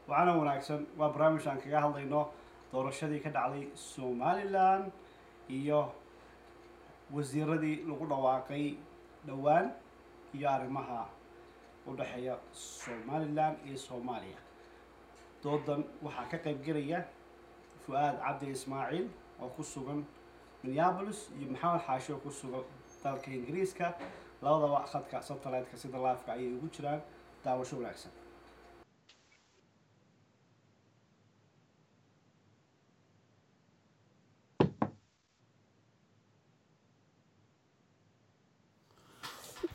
Waxaana wanaagsan waa barnaamij aan kaga hadlayno doorashadii ka dhacday Somaliland iyo wasiiradii lagu dhawaaqay dhowaan iyo arrimaha u dhexeeya Somaliland iyo Soomaaliya. Doodan waxaa ka qayb gelaya Fu-aad Cabdi Ismaaciil oo ku sugan Minneapolis iyo Maxamed Xaashi oo ku sugan dalka Ingiriiska. Labadaba khadka satellite-ka sida live-ka ayay ugu jiraan. Daawasho wanaagsan.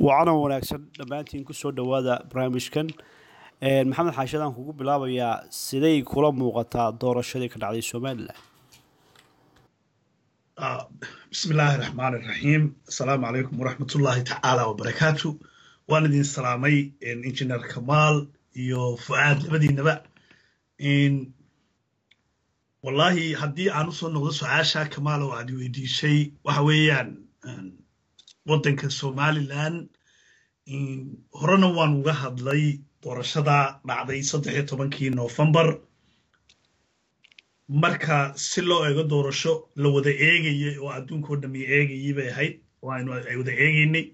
Wacana wanaagsan dhammaantiin, kusoo dhawaada barnaamijkan. Maxamed Xaashidaan kugu bilaabayaa, siday kula muuqataa doorashadii ka dhacday Somaliland? Bismi illaahi raxmaan iraxiim. Assalaamu calaykum waraxmatullaahi tacaala wabarakaatu. Waan idin salaamay, Engineer Kamaal iyo Fu'aad labadiinaba. Wallaahi, haddii aan usoo noqdo su-aasha Kamaal oo aad weydiisay, waxa weeyaan waddanka Somaliland horena waan uga hadlay doorashada dhacday 13-kii Noofembar. Marka si loo eego, doorasho la wada eegayay oo adduunkao dhami eegayay bay ahayd, oo aynu ay wada eegaynay.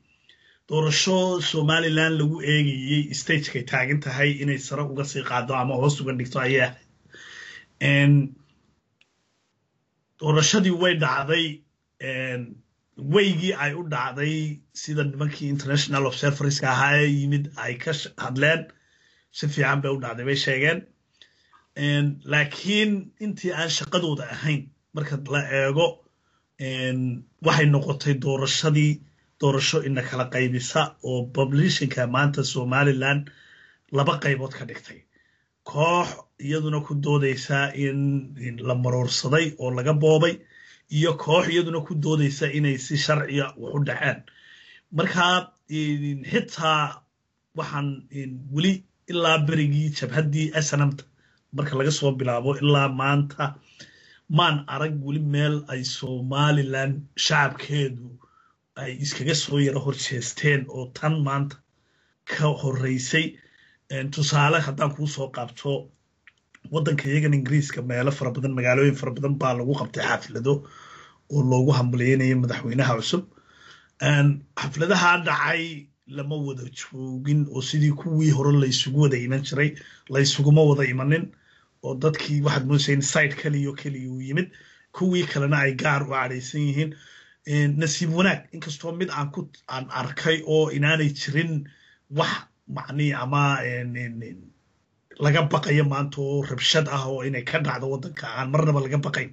Doorasho Somaliland lagu eegayey stagekay taagan tahay inay sare uga sii qaado ama hoos uga dhigto ayay ahayd. Doorashadii way dhacday. Weygii ay u dhacday, sida nimankii international observerska ahaa ee yimid ay ka hadleen, si fiican bay u dhacday bay sheegeen. Laakiin intii aan shaqadooda ahayn marka la eego, waxay noqotay doorashadii doorasho ina kala qaybisa oo populationka maanta Somaliland laba qaybood ka dhigtay: koox iyaduna ku doodaysa in la maroorsaday oo laga boobay, iyo koox iyaduna ku doodaysa inay si sharciya wax u dhaceen. Marka xitaa waxaan weli ilaa berigii jabhaddii SNMta marka laga soo bilaabo ilaa maanta maan arag weli meel ay Somaliland shacabkeedu ay iskaga soo yaro horjeesteen oo tan maanta ka horreysay. Tusaale haddaan kuu soo qabto, waddanka iyagan Ingiriiska meelo fara badan, magaalooyin fara badan baa lagu qabtay xaflado oo loogu hambaliyeynayo madaxweynaha cusub. Xafladaha dhacay lama wada joogin oo sidii kuwii hore laysugu wada iman jiray laysuguma wada imanin, oo dadkii waxaad moodaysa in side keliyo keliya uu yimid, kuwii kalena ay gaar u cadhaysan yihiin. Nasiib wanaag, inkastoo mid aan ku aan arkay oo inaanay jirin wax macnii ama laga baqayo maanta oo rabshad ah oo inay ka dhacdo waddanka aan marnaba laga baqayn,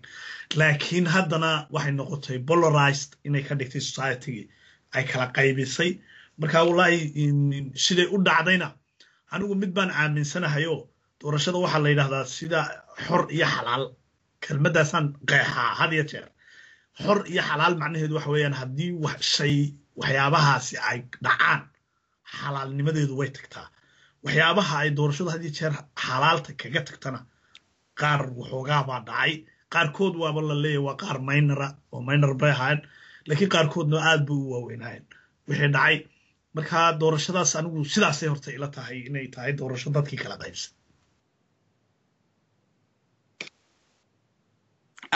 laakiin haddana waxay noqotay polarized inay ka dhigtay societygii, ay kala qaybisay. Marka wallaahi, siday u dhacdayna anigu mid baan aaminsanahayo: doorashada waxaa la yidhahdaa sida xor iyo xalaal. Kelmaddaasaan qeexaa had iyo jeer. Xor iyo xalaal macnaheedu waxa weeyaan, haddii wax shay waxyaabahaasi ay dhacaan, xalaalnimadeedu way tagtaa. Waxyaabaha ay doorashadu had iyo jeer xalaalta kaga tagtana qaar waxoogaa baa dhacay. Qaarkood waaba la leeyahy waa qaar minor ah oo minor bay ahaayeen, laakiin qaarkoodna aad bay u waaweynaayeen wixii dhacay. Marka doorashadaas anigu sidaasay horta ila tahay inay tahay doorasho dadkii kala qaybsan.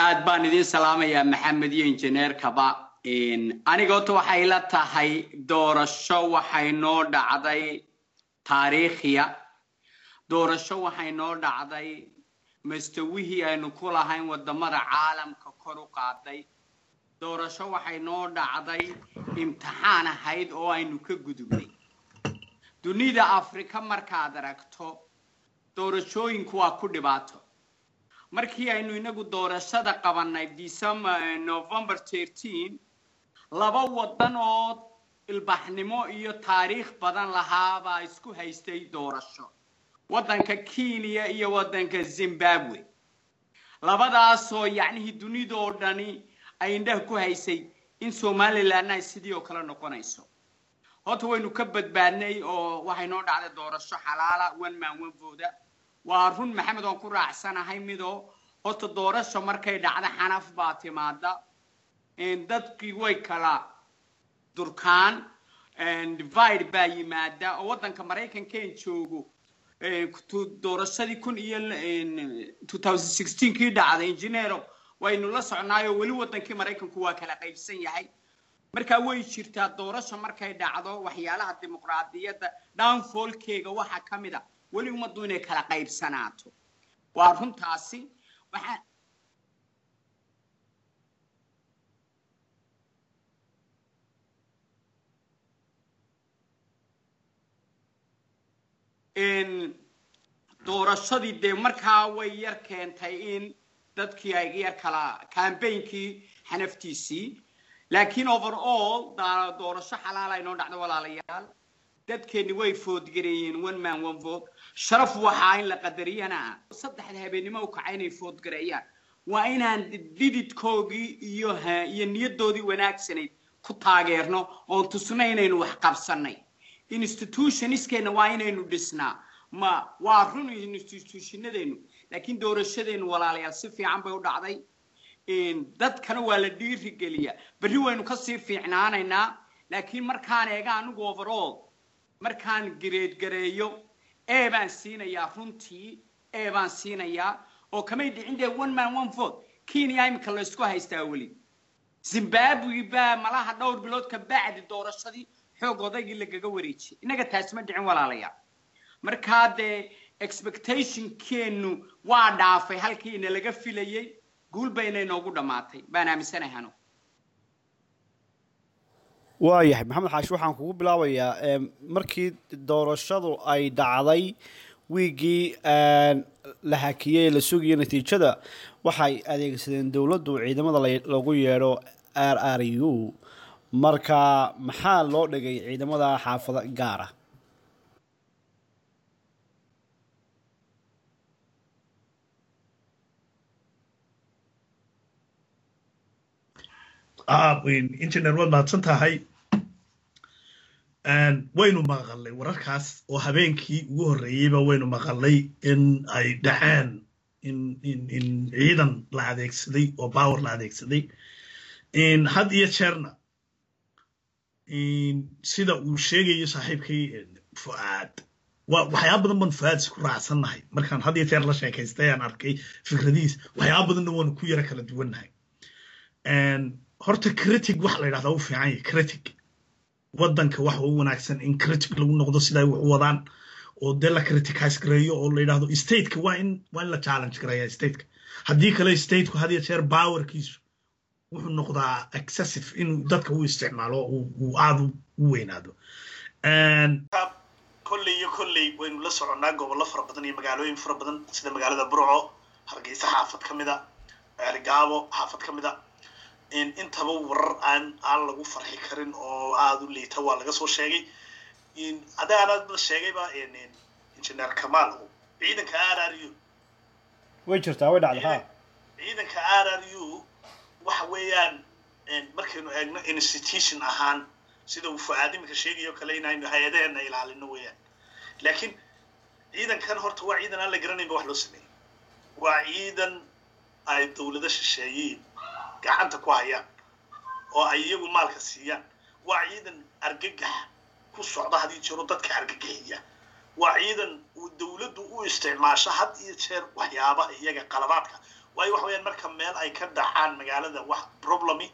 Aad baan idin salaamayaa, Maxamed iyo injineerkaba. Aniga horta waxay la tahay doorasho waxay noo dhacday taariikhiya, doorasho waxay noo dhacday mustawihii aynu ku lahayn wadamada caalamka kor u qaaday, doorasho waxay noo dhacday imtixaan ahayd oo aynu ka gudubnay. Dunida Afrika markaad aragto, doorashooyinku waa ku dhibaato. Markii aynu inagu doorashada qabanay December, November 13, laba wadan oo ilbaxnimo iyo taariikh badan lahaabaa isku haystay doorasho: waddanka Kenya iyo waddanka Zimbabwe. Labadaasoo yacnihii dunidoo dhani ay indhaha ku haysay in Somalilandna ay sidii oo kale noqonayso. Horta waynu ka badbaadnay oo waxay noo dhacday doorasho xalaala, one man one vote. Waa run, Maxamed, waan ku raacsanahay midoo. Horta doorasho markay dhacda xanaf baa timaada, dadkii way kala durkaan, divide baa yimaada. Oo waddanka Maraykankeen joogo Doorashadii kun iyo 2016 kii dhacday, engineero, waynu la socnaayo, weli waddankii Maraykanku waa kala qaybsan yahay. Marka way jirtaa, doorasha markay dhacdo waxyaalaha dimuqraadiyadda downfallkeega waxaa ka mid a weli ummaddu inay kala qaybsanaato. Waa runtaasi. Waxaa doorashadii dee markaa way yar keentay in dadkii ay yar kala campaignki xanaftiisii, laakiin overall doorasho xalaala inoo dhacdo, walaalayaal. Dadkeenni way vote gareeyeen one man one vote. Sharaf waxaa in la qadariyana 3da habeennimo u kaca inay vote gareeyaan. Waa inaan dhididkoogii iyo niyadoodii wanaagsanayd ku taageerno oon tusno inaynu wax qabsannay. Institutionskeenna waa inaynu dhisnaa. Ma waa run institutionadeennu, laakiin doorashadeennu, walaalayaal, si fiican bay u dhacday. Dadkana waa la dhiirigeliyaa, berri waynu kasii fiicnaanaynaa. Laakiin markaan eega anigu overall, markaan grade gareeyo, A baan siinayaa runtii, A baan siinayaa, oo kamay dhicin dee one man one vote. Kenya imika laysku haystaa weli. Zimbabwe baa malaha dhowr bilood ka bacdi doorashadii xoog odaygii lagaga wareejiyay. Innaga taasi ma dhicin, walaalayaal. Markaa dee expectationkeenu waa dhaafay halkii ina laga filayey. Guul bayna inoogu dhammaatay baan aaminsanahay anu. Waayahay, Maxamed Xaashi, waxaan kugu bilaabayaa markii doorashadu ay dhacday, wiiggii la hakiyey la sugayay natiijada, waxay adeegsadeen dowladdu ciidamada loogu yeedho RRU. Marka maxaa loo dhigay ciidamada xaafado gaara? Engineer, waad mahadsan tahay. Waynu maqalnay wararkaas oo habeenkii ugu horreeyeyba waynu maqalnay in ay dhaceen in ciidan la adeegsaday oo power la adeegsaday. Had iyo jeerna sida uu sheegayo saaxiibkay Fu'aad, waxyaaba badan baan Fu'aad isku raacsannahay. Markaan had iyo jeer la sheekaystay aan arkay fikradihiis, waxyaaba badanna waanu ku yara kala duwannahay. Horta critic waxa la yidhahdaa u fiican yahay. Critic waddanka waxa u wanaagsan in critic lagu noqdo sida ay wax u wadaan, oo dee la criticize gareeyo oo la yidhahdo stateka waa in la challenge gareeya stateka. Haddii kale stateku had iyo jeer powerkiisu wuxuu noqdaa excessive, inuu dadka u isticmaalo uu aad u weynaado. Kolley iyo kolley waynu la soconnaa gobollo fara badan iyo magaalooyin fara badan, sida magaalada Burco, Hargeysa xaafad ka mid a, Ceerigaabo xaafad ka mid a, intaba warar aan lagu farxi karin oo aada u liita waa laga soo sheegay. Adaanaad la sheegayba, engineer Kamaal, ciidanka RRU. Way jirtaa, way dhacday, ha. Ciidanka RRU waxa weeyaan, markaynu eegno institution ahaan, sida uu Fu'aad iminka sheegayo kale, inaynu hay-adaheena ilaalino weeyaan. Laakiin ciidankan horta waa ciidan aan la garanaynba wax loo sameeyey. Waa ciidan ay dowlado shisheeyiin gacanta ku hayaan oo ay iyagu maalka siiyaan. Waa ciidan argagax ku socda had iyo jeero, dadka argagaxiya. Waa ciidan uu dowladdu u isticmaasho had iyo jeer waxyaabaha iyaga qaladaadka. Waayo, waxa weeyaan, marka meel ay ka dhacaan magaalada wax problemi,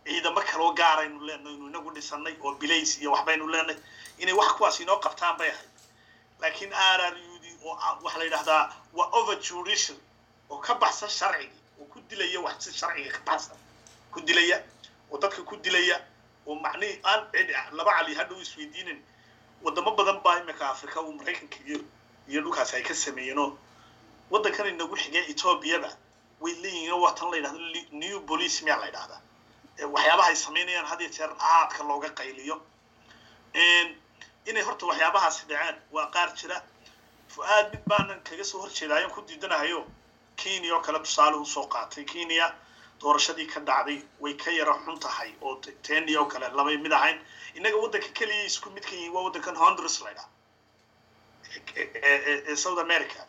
ciidamo kaloo gaaraynu leenahay inu inagu dhisanay oo bilays iyo waxbaynu leenahay inay wax kuwaas inoo qabtaan bay ahayd. Laakiin RRUd oo waxaa la yidhahdaa waa over judicial oo ka baxsan sharcigii, oo ku dilaya wax si sharciga ka baxsan ku dilaya oo dadka ku dilaya, oo macnihii aan cid laba cali hadhow isweydiinin. Wadamo badan baa imika Africa uu Maraykanka iyo dhulkaasi ay ka sameeyeenoo waddankan inagu xigay Etoobiyaba way leeyihiin, oo waa tan la yidhahdo new police miyaa la yidhahdaa, waxyaabaha ay samaynayaan had iyo jeer aadka looga qayliyo. Inay horta waxyaabahaasi dhaceen waa qaar jira. Fu'aad mid baanan kaga soo horjeedaayon ku diidanahayo. Kenya oo kale tusaale usoo qaatay. Kenya doorashadii ka dhacday way ka yara xun tahay oo tenia oo kale labay mid ahayn. Innaga waddanka keliya isku mid ka yihiin waa waddankan Honduras la ydhaha ee South America.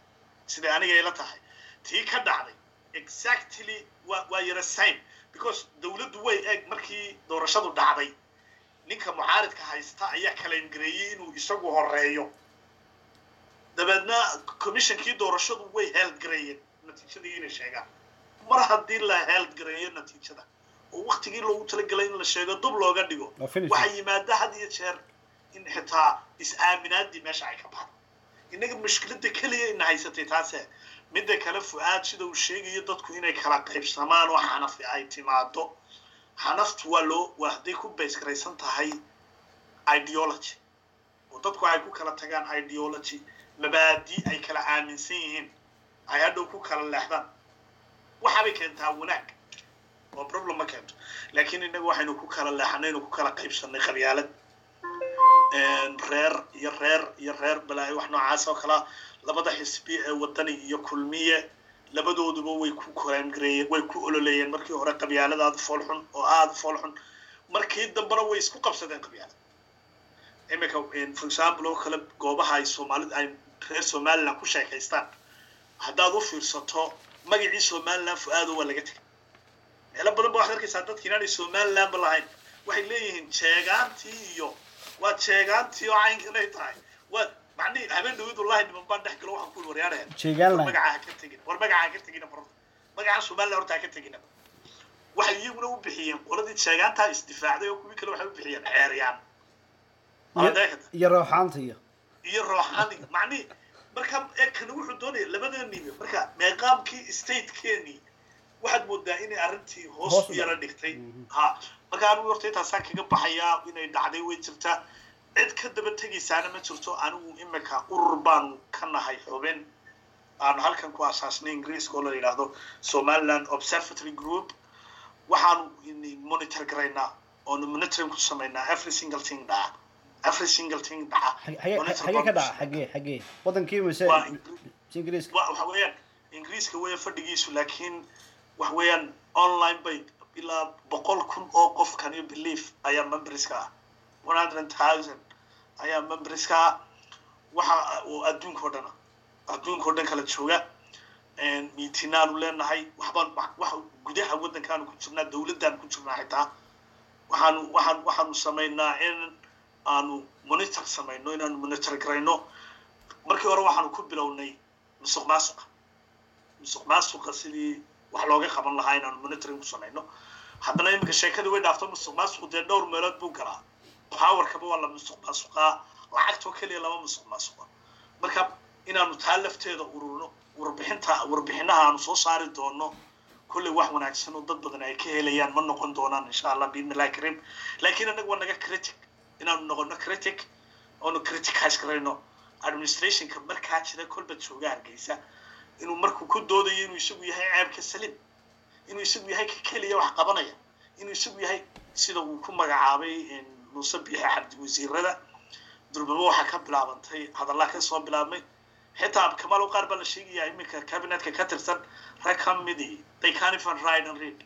Sida aniga ila tahay, tii ka dhacday exactly waa yara same, because dowladdu way eeg markii doorashadu dhacday ninka mucaaridka haysta ayaa claim gareeyey inuu isagu horeeyo. Dabeedna commissionkii doorashadu way hold gareeyeen natiijadii inay sheegaan. Mar haddii la hold gareeyo natiijada oo waktigii loogu talagalay in la sheego dub looga dhigo, Waa finish. waxaa yimaada had iyo jeer in xitaa is-aaminaadii meesha ay ka baxdo. Innaga mushkiladda keliya ina haysatay taase. Midda kale, Fu'aad sida uu sheegayo, dadku inay kala qaybsamaan oo xanafi ay timaado, xanaftu waa loo waa hadday ku base garaysan tahay ideology oo dadku ay ku kala tagaan ideology, mabaadi ay kala aaminsan yihiin, ay hadhow ku kala leexdaan, waxaabay keentaa wanaag oo problem ma keento. Laakiin innaga waxaynu ku kala leexanaynu ku kala qaybsanay qabyaalad, reer iyo reer iyo reer balaayo, wax noocaas oo kalea. Labada xisbi ee Wadani iyo Kulmiye labadooduba way ku koraangareeyeen, way ku ololeeyeen markii hore qabyaalad aada u foolxun oo aada u foolxun. Markii dambena way isku qabsadeen qabyaalad. Iminka, for example oo kale, goobaha ay Soomaalida, ay reer Somaliland ku sheekaystaan, haddaad u fiirsato, magacii Somaliland, Fu'aado, waa laga tegay. Meelo badan ba waxaad arkaysaa dadki inaanay Somalilandba lahayn. Waxay leeyihiin jeegaantii iyo waa jeegaantii oo caynkanay tahay. Waa macnihi habeen dhawid, wallahi, niman baan dhex galo, waxaan ku yidhi, "Waryaanahe, Jeegaan war lahayn. Magaca ha ka tegin, war magaca ha ka tegina, barta magaca Somaliland horta ha ka tegina." Waxay iyaguna u bixiyeen, qoladii jeegaantaa isdifaacday oo kuwii kale waxay u bixiyeen ceeryaan. Iyo rooxaanta iyo iyo rooxaani. Macnihi marka ee kani wuxuu doonaya labada nimi marka meeqaamkii statekeeni waxaad moodaa inay arrintii hoos Hoos u u yara dhigtay. Ha, marka anigu horta intaasaan kaga baxayaa. Inay dhacday way jirtaa, cid ka daba tegaysaana ma jirto. Anigu imika urur baanu ka nahay, xubin aanu halkan ku asaasnay Ingiriiska oo la yidhaahdo Somaliland Observatory Group. Waxaanu monitor garaynaa oonu monitoring ku samaynaa every single thing dhaca, every single thing dhaca. Xagee ka dhaca? Xagee wadankii mise Waa mise Ingiriiska? Waxa weeyaan Ingiriiska weeye fadhigiisu, laakiin waxa weeyaan online bay ilaa 100,000 oo qof, can you believe, ayaa memberska ah. 100,000 ayaa memberska ah, waxa oo adduunka oo dhan ah, adduunka oo dhan kala jooga. Meetinaanu leenahay, waxbaan wax gudaha waddankaanu ku jirnaa, dowladdaanu ku jirnaa xitaa. Waxaanu samaynaa in aanu monitor samayno, inaanu monitor garayno. Markii hore waxaanu ku bilownay musuq maasuqa, musuq maasuqa sidii wax looga qaban lahaa inaanu monitoring ku samayno. Haddana iminka sheekadii way dhaafto. Musuq maasuqu dee dhowr meelood buu galaa. Powerkaba waa la musuq maasuqaa, lacagtoo keliya lama musuq maasuqa. Marka inaanu taa lafteeda ururno, warbixinta, warbixinaha aanu soo saari doono kolley wax wanaagsan oo dad badan ay ka helayaan ma noqon doonaan, insha Allah, biidni illahi kariim. Laakiin annaga waa naga critic, inaanu noqono critic oonu criticize garayno administrationka markaa jira, kolba jooga Hargeysa, inuu markuu ku doodayo inuu isagu yahay ceebka saliim, inuu isagu yahay ka keliya wax qabanaya, inuu isagu yahay sida uu ku magacaabay Muuse Biixi Cabdi wasiirada durbaba. Waxaa ka bilaabantay hadallaa ka soo bilaabmay. Xitaa Kamaal, qaar baa la sheegayaa iminka cabinetka ka tirsan, rag ka midii, they can't even write and read.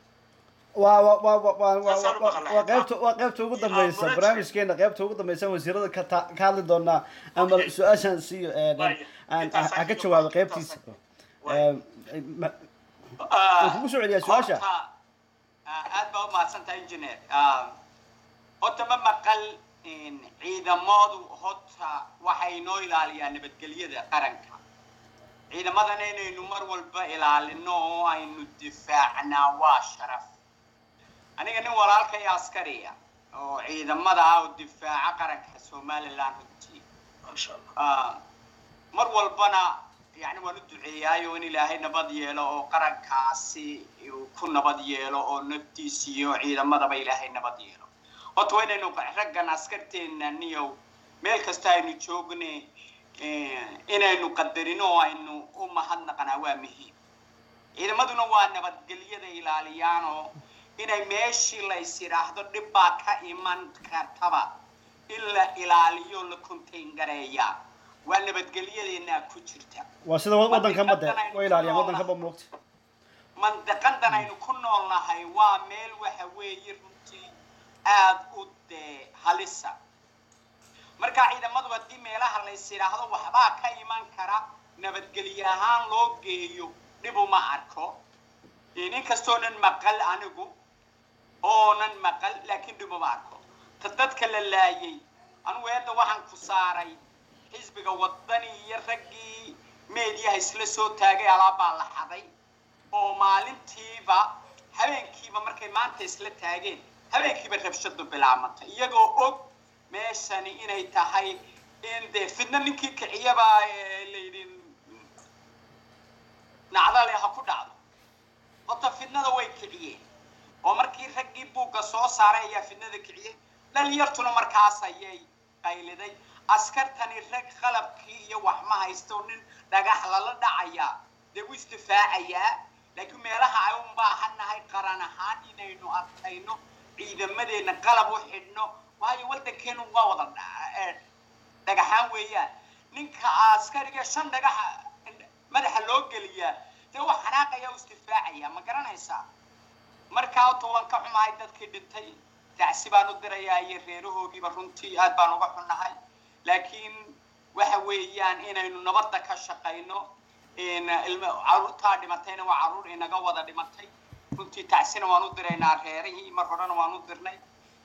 Waa waa waa waa waa waa Saasaan u maqalnaa. Waa qaybta ugu dambeysa monitoring. barnaamijkeena. Qaybta ugu dambeysa wasiirada ka hadli doonaa ama Okay. su-aashaan siiyo Waaya. aan Intaasaan ha ka kaga jawaabo baxay. qaybtiisa. Waaya. Waan kugu soo celiyaa su-aasha. Horta, aad baa u mahadsantahay, engineer. Horta ma maqal ciidamadu horta waxay noo ilaaliyaan nabadgelyada qaranka. Ciidamadana inaynu mar walba ilaalino oo aynu difaacnaa waa sharaf. Aniga nin walaalkay askariya oo ciidamada ah oo difaaca qaranka Somaliland runtii Masha Allah. Mar walbana yani waan u duceeyaayo in Ilaahay nabad yeelo oo qarankaasi uu ku nabad yeelo oo naftiisa iyo ciidamadaba Ilaahay nabad yeelo. Horta waa inaynu raggan askarteena niyow meel kasta aynu joogne inaynu qadarino oo aynu u mahadnaqanaa waa muhiim. Ciidamaduna waa nabadgelyada ilaaliyaan oo inay meeshii la is yidhaahdo dhib baa ka iman kartaba in la ilaaliyo, la contain gareeyaa, waa nabadgelyadeenaa ku jirta. Waa sida waddanka made way ilaaliyaan waddanka ba moogta. Mandaqadan aynu ku noolnahay waa meel waxa weeye runtii aada u dee halisa. Marka ciidamadu haddii meelaha la is yidhaahdo waxbaa ka iman kara nabadgelye ahaan loo geeyo, dhib uma arko. Inkastoonan maqal anigu oonan maqal, laakiin dhib uma arko. Ta dadka la laayay, anigu eedda waxaan ku saaray Xisbiga Wadani iyo raggii meediyaha isla soo taagay alaabbaa la xaday, oo maalintiiba habeenkiiba markay maanta isla taageen habeenkiiba rabshadu bilaabmatay, iyagoo og meeshani inay tahay in dee fidno ninkii kiciyaba layidhi nacdale ha ku dhacdo. Horta fidnada way kiciyeen, oo markii raggii buugga soo saaray ayaa fidnada kiciyey, dhalinyartuna markaas ayay qayliday. Askartani rag qalabkii iyo wax ma haysto, nin dhagax lala dhacayaa dee wuu isdifaacayaa. Laakiin meelaha ay u baahannahay qaran ahaan inaynu adkayno ciidamadeenna, qalab u xidhno, waayo waddankeenu waa wada dhagaxaan weeyaan. Ninka askariga 5 dhagaxa madaxa loo geliyaa dee waa xanaaqaya u isdifaacaya, ma garanaysaa? Markaa horta waan ka xumahay dadkii dhintay, tacsi baan u dirayaa iyo reerahoogiiba, runtii aad baan uga xunnahay. Laakiin waxa weeyaan inaynu nabadda ka shaqayno. Carruurtaa dhimatayna waa carruur inaga wada dhimatay runtii, tacsina waan u diraynaa reerihii, mar horena waan u dirnay.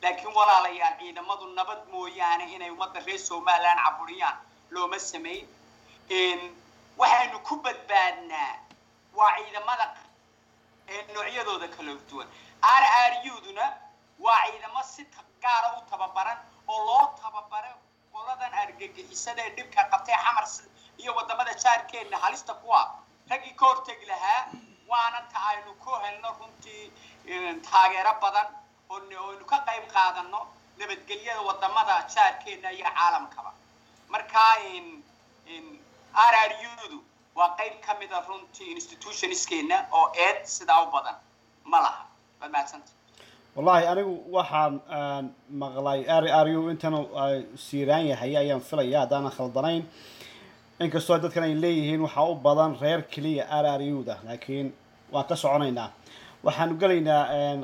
Laakiin walaalayaal, ciidamadu nabad mooyaane inay ummadda reer Somaliland caburiyaan looma samayn. Waxaynu ku badbaadnaa waa ciidamada noocyadooda kala duwan. RRU-duna waa ciidamo si gaara u tababaran oo loo tababaray qoladan argagixisada ee dhibka qabtay Xamar iyo wadamada jaarkeenna halista kuwa raggii ka hortegi lahaa, waana ta aynu ku helno runtii taageero badan oo aynu ka qayb qaadano nabadgelyada wadamada jaarkeenna iyo caalamkaba. Marka RRU-du waa qayb ka mida runtii institutionskeenna oo eed sidaa u badan ma laha. Waad mahadsanta. Wallahi anigu waxaan maqlay RRU intan siiraan yahay ayaan filaya, haddaanan khaldanayn, inkastoo dadkan ay leeyihiin waxaa u badan reer keliya RRU-da, laakiin waan ka soconaynaa. Waxaanu gelaynaa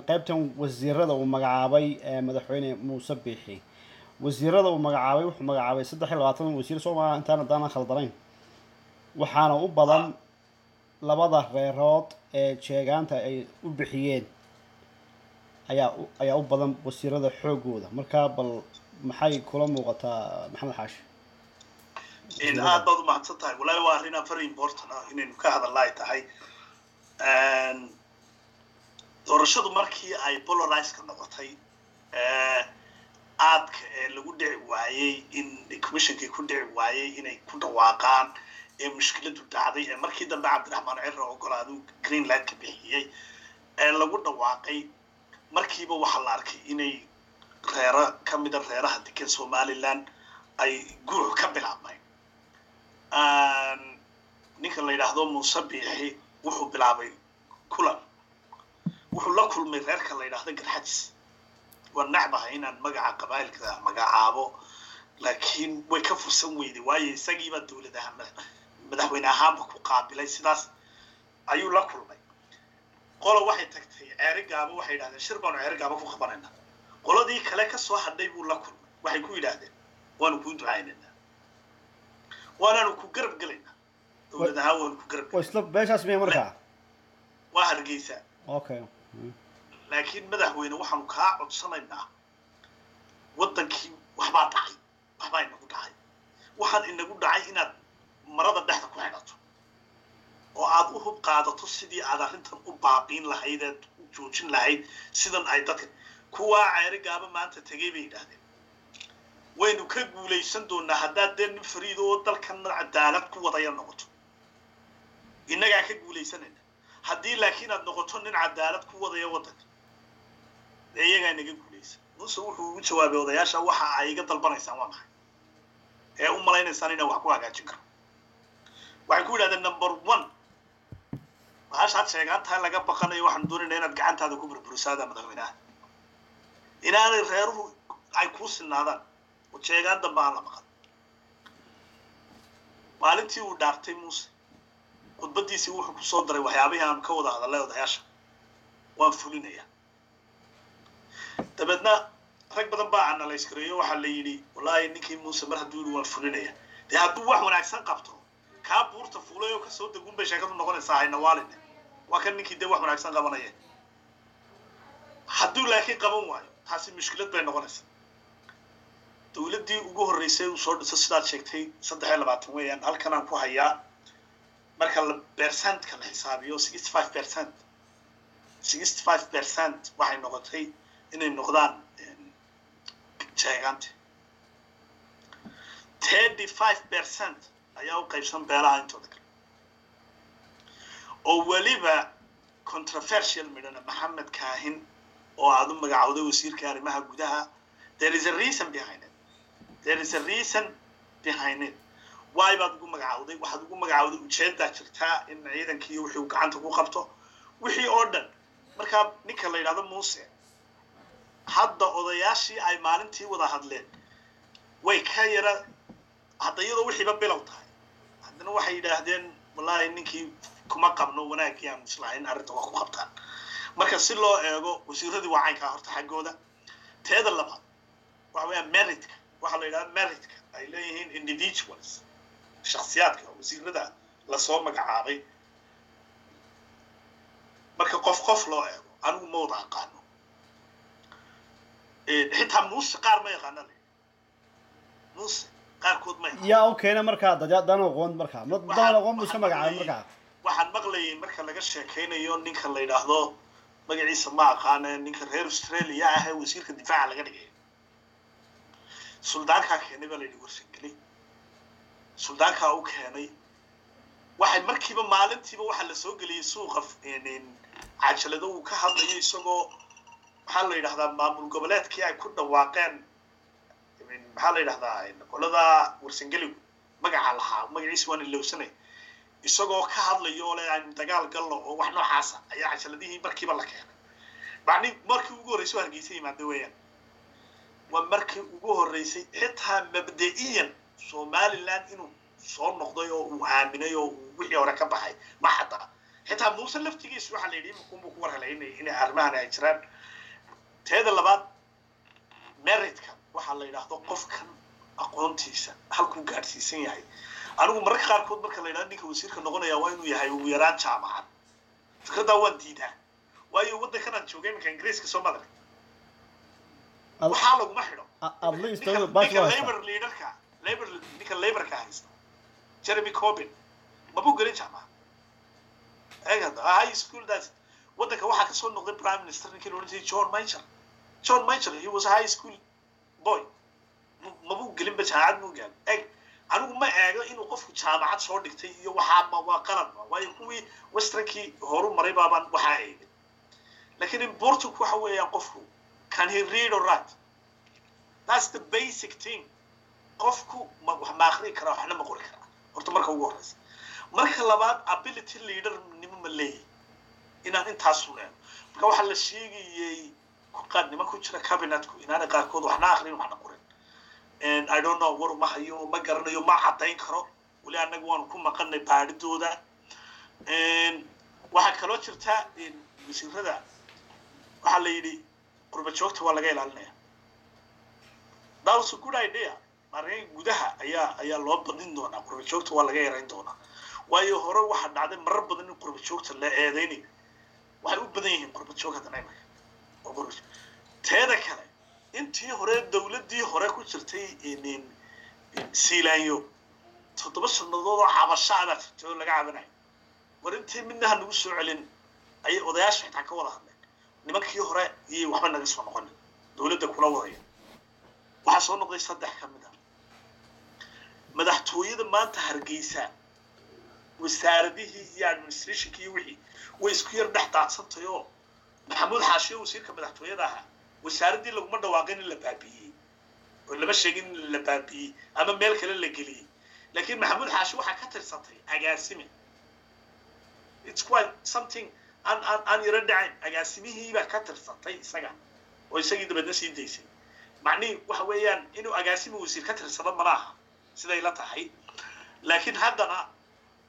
qaybtan wasiirada uu magacaabay madaxweyne Muuse Biixi. Wasiirada uu magacaabay, wuxuu magacaabay 23 wasiir, soo maa intaan haddaanan khaldanayn? Waxaana u badan labada reerood ee jeegaanta ay u bixiyeen ayaa u badan wasiirada xoogooda. Marka bal maxay kula muuqataa, Maxamed Xaashi? Aad baad u mahadsan tahay. Wallahi waa arrin very important ah inaynu ka hadalna ay tahay. Doorashadu markii ay polarizeka noqotay aadka ee lagu dhici waayey in commissionkii ku dhici waayey inay ku dhawaaqaan, ee mushkiladu dhacday, ee markii dambe Cabdiraxmaan Ciro ogolaadu green light ka bixiyey ee lagu dhawaaqay, markiiba waxaa la arkay inay reero ka mida reeraha degan Somaliland ay guux ka bilaabmay. Ninka la yidhaahdo Muuse Biixi wuxuu bilaabay kulan, wuxuu la kulmay reerka la yidhaahdo Garxajis. Waa necbahay inaan magaca qabaa'ilka magacaabo, laakiin way ka fursan weyday, waayo isagiibaa dowlad ahaan madaxweyne ahaanba ku qaabilay, sidaas ayuu la kulmay. Qola waxay tagtay Ceeri Gaabo, waxay yidhahdeen shir baanu Ceeri Gaabo ku qabanaynaa. Qoladii kale ka soo hadhay buu la kulmay, waxay ku yidhaahdeen waanu kuu ducaynaynaa, waanaanu ku garab gelaynaa dowlad ahaan, waanu ku garab waa isla beeshaas miya markaa? Waa Hargeysa. Okay. Laakiin madaxweyne waxaanu kaa codsanaynaa, waddankii waxbaa dhacay, waxbaa inagu dhacay, waxaan inagu dhacay inaad marada dhexda ku xidhato oo aad u hub qaadato sidii aad arrintan u baabiin lahayd eed u joojin lahayd sidan ay dadka kuwaa Ceeri Gaaba maanta tegey bay yidhaahdeen waynu ka guulaysan doonaa haddaad dee nin fariido oo dalkan cadaalad ku wadaya noqoto, innagaa ka guulaysanayna. Haddii laakiin aad noqoto nin cadaalad ku wadaya waddanka, dee iyagaa inaga guulaysan. Muuse wuxuu ugu jawaabay odayaasha, waxa ay iga dalbanaysaan waa maxay ee u malaynaysaan inaan wax ku hagaajin karo? Waxay ku yidhahdeen, number one, bahashaad sheegaan tahay laga baqanayo, waxaanu doonaynaa inaad gacantaada ku burburisaada madaxweynaha, inaanay reeruhu ay kuu sinaadaan oo jeegaan dambe aan la maqan. Maalintii uu dhaartay Muuse khudbaddiisii wuxuu ku soo daray waxyaabihii aanu ka wada hadalay odayaasha waan fulinayaa. Dabeedna rag badan baa analyse gareeyo, waxaa la yidhi wallaahi ninkii Muuse mar hadduu yidhi waan fulinaya, dee hadduu wax wanaagsan qabto kaa buurta fuulay oo kasoo degun bay sheekadu noqonaysaa, hayna waaline waa kan ninkii dee wax wanaagsan qabanaya. Hadduu laakiin qaban waayo taasi mushkilad bay noqonaysaa. Dowladdii ugu horreysay uu soo dhiso, sidaad sheegtay, 23 weeyaan. Halkan aan ku hayaa, marka la percentka la xisaabiyo, 65%, 65% waxay noqotay inay noqdaan Jeegaanta. 35% ayaa u qaybsan beelaha intooda kale, oo weliba controversial midhana. Maxamed Kaahin oo aad u magacowday wasiirka arrimaha gudaha, there is a reason behind it, there is a reason behind it. Why baad ugu magacowday? Waxaad ugu magacowday ujeedaa jirtaa, in ciidankii wixii uu gacanta ku qabto, wixii oo dhan. Marka ninka la yidhahdo Muuse, hadda odayaashii ay maalintii wada hadleen way ka yara hadda, iyadoo wixiiba bilow tahay, haddana waxay yidhaahdeen, "Wallaahi ninkii kuma qabno wanaaggii aan islahayn arrinta waa ku qabtaan." Marka si loo eego wasiiradii waa caynkaa horta xaggooda. Teeda labaad waxa weeyaan meritka, waxaa la yidhahda meritka ay leeyihiin individuals, shakhsiyaadka wasiirada lasoo magacaabay. Marka qof qof loo eego, anigu ma wada aqaano, xitaa Muuse qaar ma yaqaana le, Muuse qaarkood ma yaqaano. Yaa u keena markaa dad aqoon markaa dad aqoon buu iska magacaabay markaa? Waxaan maqlayay marka laga sheekaynayo ninka la yidhaahdo, magaciisa ma aqaane, ninka reer Australia ah ee wasiirka difaaca laga dhigay, suldaankaa keenay baa la yidhi. Warsangeli suldaankaa u keenay. Waxay markiiba maalintiiba waxaa la soo geliyey suuqa cajalado uu ka hadlayo, isagoo, maxaa la yidhahdaa, maamul goboleedkii ay ku dhawaaqeen, maxaa la yidhahdaa, qolada Warsangeligu magaca lahaa, magaciisa waan ilowsanay, isagoo ka hadlayo oo le aynu dagaal galno oo wax noocaasa ayaa cajaladihii markiiba la keenay. Macni markii ugu horreysay oo Hargeysa yimaada weeyaan, waa markii ugu horreysay. Xitaa mabda'iyan Somaliland inuu soo noqday oo uu aaminay oo uu wixii hore ka baxay ma xataa. Xitaa Muuse laftigiisu waxaa la yidhi iminkunbuu ku war helay inay arrimahan ay jiraan. Teeda labaad, meritka waxaa la yidhaahdo, qofkan aqoontiisa halkuu gaadhsiisan yahay. Anigu mararka qaarkood marka la yidhahdo ninka wasiirka noqonaya waa inuu yahay ugu yaraan jaamacad, fikraddaa waan diidaa. Waayo, waddankan aan joogay iminka, Ingiriiska, soo madarag, waxaa laguma xidho. At least ninka bas ninka waa haystaa. Labor leaderka, Labor, ninka Laborka haysta, Jeremy Corbyn, mabuu gelin jaamacad. Eeg hadda, high school. That's waddanka waxaa kasoo noqday prime minister ninkii la odhan jiray John Major. John Major, he was a high school boy. Mabuu gelinba jaamacad, muu gaalin. Eeg, anigu ma eego inuu qofku jaamacad soo dhigtay iyo waxaa ma waa qaladba, waayo kuwii westernkii horu maray baabaan waxaa eegin. Laakiin important waxa weeyaan qofku, can he read or write? That's the basic thing. Qofku ma wax ma akhriyi karaa, waxna ma qori karaa, horta marka ugu horreysa. Marka labaad, ability leadernimo ma leeyahy? Inaan intaas eego. Marka waxaa la sheegayey qaar niman ku jira cabinetku inaanay qaarkood waxna akhrin waxna qorin. And I don't know, war ma hayo, ma garanayo, ma caddayn karo weli. Annaga waanu ku maqanay baadhidooda. Waxaa kaloo jirta wasiirada waxaa la yidhi qurba joogta waa laga ilaalinaya. That was a good idea. Arrin gudaha ayaa loo badin doonaa, qurba joogta waa laga yarayn doonaa. Waayo, hore waxaa dhacday marar badan in qurba joogta la eedeynayo. Waxay u badan yihiin qurba joog haddana imika oo qurba joog. Teeda kale, intii hore dowladdii hore ku jirtay Siilaanyo, 7 sannadood oo cabasho ah baa jirtay oo laga cabanayo. War intii midna ha nagu soo celin ayay odayaasha xitaa ka wada hadleen. Nimankii hore iyo waxba naga soo noqonin dowladda kula wadaya. Waxaa soo noqday saddex ka mid ah madaxtooyada maanta Hargeysa. Wasaaradihii iyo administrationkii iyo wixii way isku yar dhex daadsantay, oo Maxamuud Xaashiyo, wasiirka madaxtooyada ahaa, wasaaraddii laguma dhawaaqin in la baabi'iyey oo lama sheegin in la baabi'iyey ama meel kale la geliyey. Laakiin Maxamuud Xaashi waxaa ka tirsatay agaasime. It's quite something aan yaro dhacayn. Agaasimihii baa ka tirsatay isaga oo isagii dabeedna sii daysay. Macnihii waxa weeyaan inuu agaasimi wasiir ka tirsado malaha siday la tahay. Laakiin haddana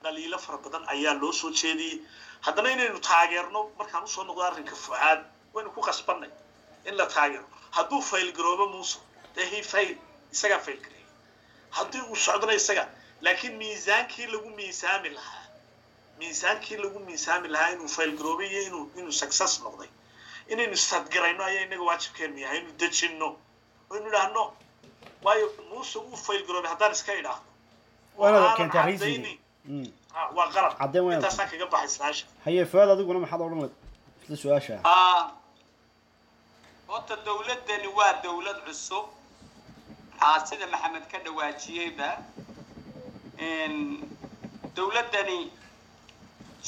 dhaliilo fara badan ayaa loo soo jeediyey. Haddana inaynu taageerno, markaan usoo noqdo arrinka Fucaad, waynu ku qasbanay in la taageero. Hadduu fail garoobo Muuse, dee he fail, isagaa fail gareeyay. Haddii uu socdona isaga. Laakiin miisaankii lagu miisaami lahaa inuu fail garoobay iyo inuu success noqday, inaynu sadgarayno ayaa inaga waajibkeenu yahay, inuu dejinno oo inu idhaahno Waayo, Muuse wuu failgaroobay haddaan iska idhaahdo Waa inaad aanan keentaa caddaynin. reasoning. Waa qalad. Caddayn waa inaad Intaasaan kaga baxay su-aasha. Haye Fuaad, adiguna maxaad odhan lahayd isla su-aasha? Horta dowladdani waa dowlad cusub, sida Maxamed ka dhawaajiyeyba. Dowladdani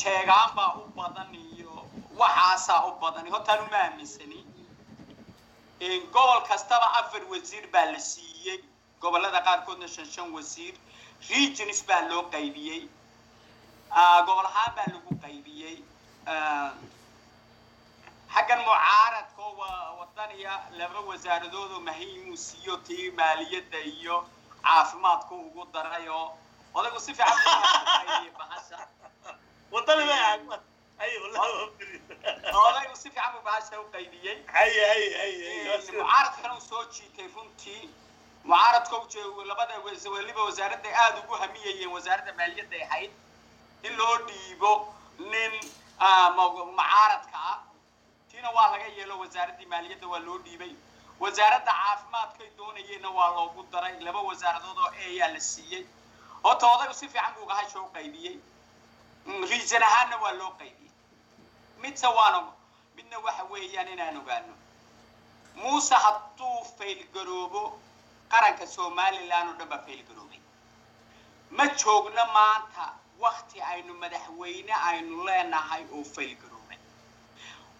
jeegaan baa u badan iyo waxaasaa u badan. Hortaan uma aaminsani. Gobol kastaba afar wasiir baa la siiyey, gobollada qaarkoodna shan shan wasiir. Regions baa loo qaybiyey, gobol ahaan baa lagu qaybiyey. Xaggan mucaaradka oo Wadaniya laba wasaaradood oo muhiim uu siiyo, tii maaliyadda iyo caafimaadka ugu daray, oo odaygu si fiican buu u qaybiyey bahasha. Wadani bay ahayd. Ay, wallahi waa beri. Odaygu si fiican buu bahasha u qaybiyey. Hay hay hay hay, waa sida- Mucaaradkana uu soo jiitay runtii. Mucaaradka u jeego labada weliba wasaaradda aada ugu hamiyayeen wasaaradda maaliyadda ay ahayd in loo dhiibo nin mucaaradka ah. Tiina waa laga yeelo, wasaaraddii maaliyadda waa loo dhiibay. Wasaaradda caafimaadkay doonayeenna waa loogu daray. Laba wasaaradood oo ayaa la siiyey. Horta odaygu si fiican buu bahasha u qaybiyey. Region ahaanna waa loo qaybiyey. Midse waan midna waxa weeyaan inaan ogaano, Muuse hadduu failgaroobo, qaranka Somaliland oo dhan baa failgaroobay. Ma joogno maanta wakti aynu madaxweyne aynu leenahay oo failgaroobay.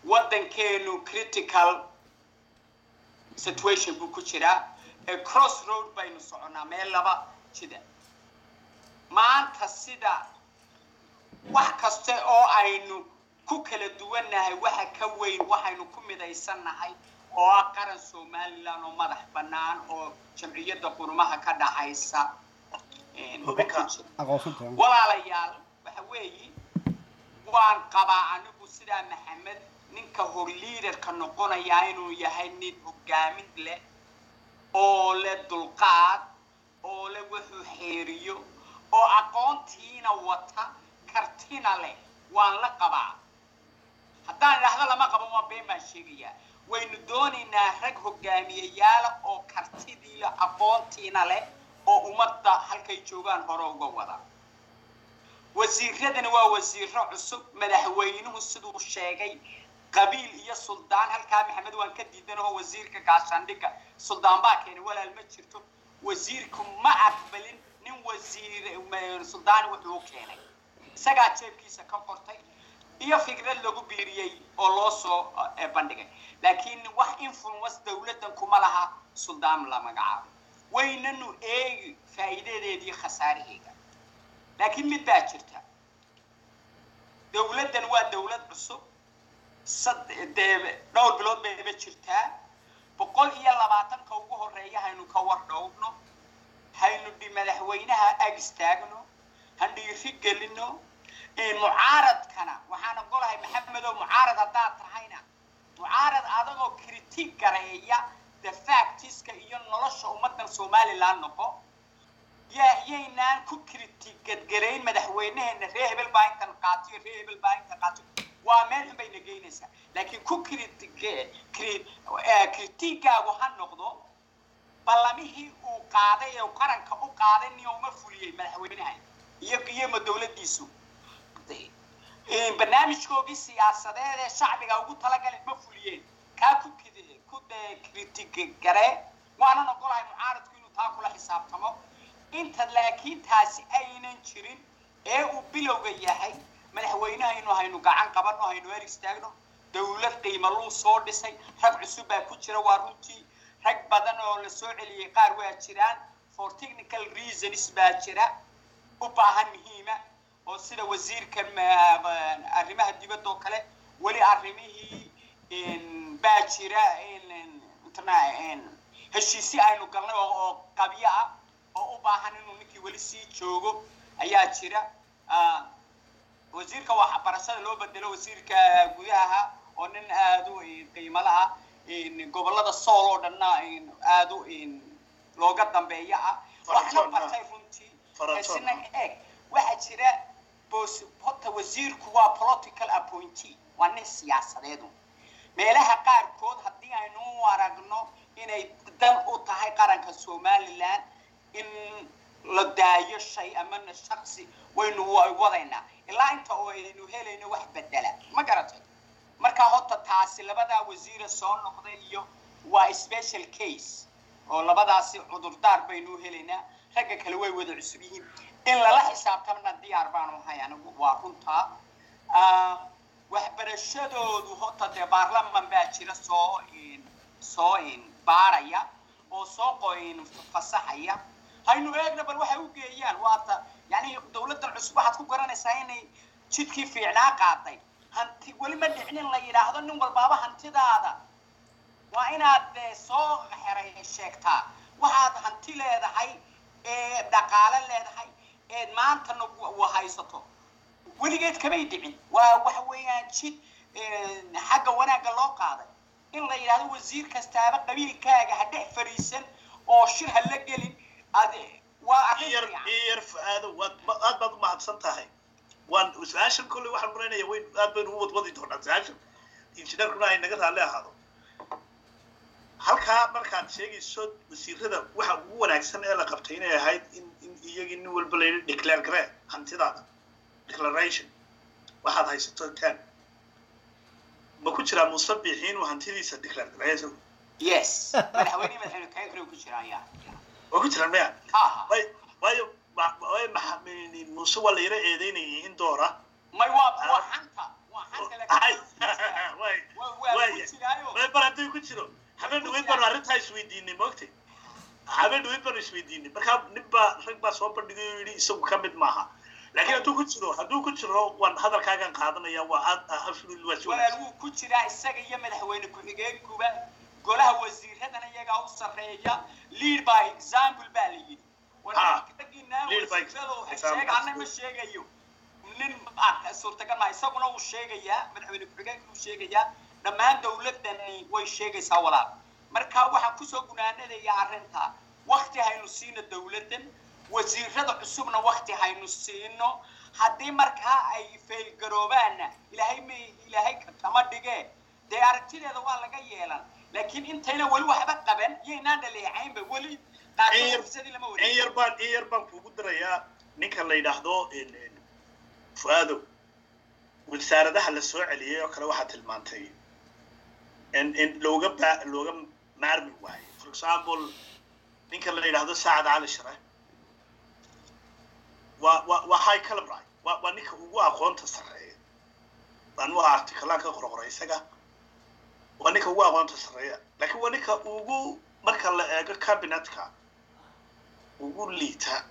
Waddankeenu critical situation buu ku jiraa ee cross road baynu soconnaa, meel laba jida maanta. Sida wax kasta oo aynu ku kala duwannahay, waxa ka weyn waxaynu ku midaysannahay oo ah qaran Somaliland oo madax bannaan oo Jamciyadda Qurumaha ka dhaxaysa Hubinka. ku jira. Aqoonsanta. Walaalayaal, waxa weeyi, waan qabaa anigu sidaa Maxamed, ninka hor leaderka noqonayaa inuu yahay nin hogaamin leh oo leh dulqaad oo leh wuxuu xeeriyo oo aqoontiina wata, kartina leh. Waan la qabaa. Haddaan idhaahdo lama qaban, waa been baan sheegayaa. Waynu doonaynaa rag hogaamiyeyaala oo kartidii leh, aqoontiina leh, oo ummadda halkay joogaan hore uga wada. Wasiiradani waa wasiiro cusub. Madaxweynuhu siduu sheegay, qabiil iyo suldaan halkaa Maxamed waan ka diidanaho. Wasiirka gaashaandhigga suldaan baa keenay, walaal, ma jirto. Wasiirku ma aqbalin nin wasiir suldaan wuxuu keenay, isagaa jeebkiisa ka qortay iyo fikrad lagu biiriyey oo loo soo bandhigay, laakiin wax influence dowladdan kuma laha suldaan la magacaabay. Waynanu eegi faa'iidadeedii, khasaaraheega. Laakiin mid baa jirta: dowladdan waa dowlad cusub, dee dhowr bilood bayba jirtaa. 120-ka ugu horeeya haynu ka war dhowrno, haynu madaxweynaha ag istaagno, han dhiiri gelino. Mucaaradkana waxaan ogolahay, Maxamedow, mucaarad haddaad tahayna, mucaarad adagoo critique gareeya the factiska iyo nolosha ummaddan Somaliland noqo. Yaa yaynaan ku critique garayn madaxweynaheena, ree hebel baa intan qaatiyo, ree hebel baa intan qaatiyo, waa meel xun bayna geynaysaa. Laakiin ku critique-gaagu ha noqdo ballamihii uu qaaday ee uu qaranka u qaaday niyo uma fuliyey madaxweynaha iyo ma dowladdiisu barnaamijkoogii siyaasadeed ee shacbiga ugu talagalay ma fuliyeen. Kaa ku critique garee. Waanan ogolahay mucaaradku inuu taa kula xisaabtamo inta. Laakiin taasi aynan jirin ee uu bilowga yahay madaxweynaha, inuu haynu gacan qabanno, haynu her istaagno. Dowlad qiimo luu soo dhisay, rag cusub baa ku jira, waa runtii. Rag badan oo la soo celiyey qaar waa jiraan, for technical reasons baa jira u baahan muhiima, oo sida wasiirka arrimaha dibadda oo kale weli arrimihii baa jira, heshiisyo aynu galnay oo qabyo ah oo u baahan inuu ninkii weli sii joogo ayaa jira. Wasiirka waxbarashada loo bedelo wasiirka gudaha oo nin aada u qiimo laha, gobollada Sool oo dhanna aada u looga dambeeya ah, waxna bartay runtii. Isna eeg, waxaa jira horta wasiirku waa political appointee, waa nin siyaasadeedu. Meelaha qaarkood haddii aynu u aragno inay Dan u tahay qaranka Somaliland in la daayo shay amana shaksi waynu wadaynaa ilaa inta oo aynu helayno wax bedela, ma garatay? Marka horta taasi labadaa wasiira soo noqday iyo waa special case oo labadaasi cudurdaar baynu helaynaa. Ragga kale way wada cusub yihiin, in lala xisaabtamna diyaar baanu ahay anigu, waa runtaa. Waxbarashadoodu horta dee baarlaman baa jira soo baaraya oo soo qoyn fasaxaya. Haynu eegna bal waxay u geeyaan. Waata yani dawladdan cusub waxaad ku garanaysaa inay jidkii fiicnaa qaaday. Hanti weli ma dhicin in la yidhaahdo nin walbaaba hantidaada waa inaad soo xeray sheegtaa, waxaad hanti leedahay ee dhaqaale leedahay eed maantana haysato. Weligeed kamay dhicin. Waa waxa weeyaan jid xagga wanaagga loo qaaday in la yidhaahdo wasiir kastaaba qabiilkaaga ha dhex fariisan oo shir ha la gelin. Waa arrin fiican. Yar Fu'aado, waad aad baad u mahadsan tahay. Waan su-aashan kolley waxaan maraynaya wayn aad baynu u wadwadi doonaa su-aashan, injineerkuna ay naga raalli ahaado. Halkaa markaad sheegayso wasiirada, waxa ugu wanaagsan ee la qabtay inay ahayd in iyagii nin walba la yidhi declare garee hantidaada, declaration waxaad haysato kan. Ma ku jiraa Muuse Biixi inuu hantidiisa declare gareeyo isagu? Yes, madaxweyne ku ku jiraan ya. Waa ku jiraan maya? Waayo waayo Muuse waa la yara eedeynayay in doora. May, waa xanta, waa xanta. Way mar haddii ku jiro, habeen dhaweyd baanu arrintaa isweydiinay, moogtay? Habeen dhaweyd baanu isweydiinay. Markaa nin baa rag baa soo bandhigay oo yidhi isagu ka mid maaha, laakiin hadduu ku jiro waan hadalkaagan qaadanaya. Waa aad absolutely waa si walaal wuu ku jiraa isaga iyo madaxweyne ku-xigeenkuba. Golaha wasiiradana iyagaa u sarreeya. Lead by example baa la yidhi. Sheega anna ma sheegayo nin suurtagal maa. Isaguna wuu sheegayaa, madaxweyne ku-xigeenkuna wuu sheegayaa, dhammaan dawladani way sheegaysaa, walaal. Marka waxaan kusoo gunaanadayaa arrinta, wakti haynu siino dawladdan, wasiirada cusubna wakti haynu siino. Haddii markaa ay failgaroobaanna, Ilaahay ma Ilaahay kama dhige, dee aragtideeda waa laga yeelan. Laakiin intayna weli waxba qaban yaynaan dhaleecaynba weli. In yar baan kuugu darayaa. Ninka la yidhaahdo Fu'aadow, wasaaradaha la soo celiyey oo kale waxaa tilmaantay in looga maarmi waayo. For example, ninka la yidhaahdo Saacad Cali Shire waa high calibre, waa ninka ugu aqoonta sarreeya. Anu article-aan ka qorqoray isaga. Waa ninka ugu aqoonta sarreeya, laakiin waa ninka ugu, marka la eego cabinetka, ugu liita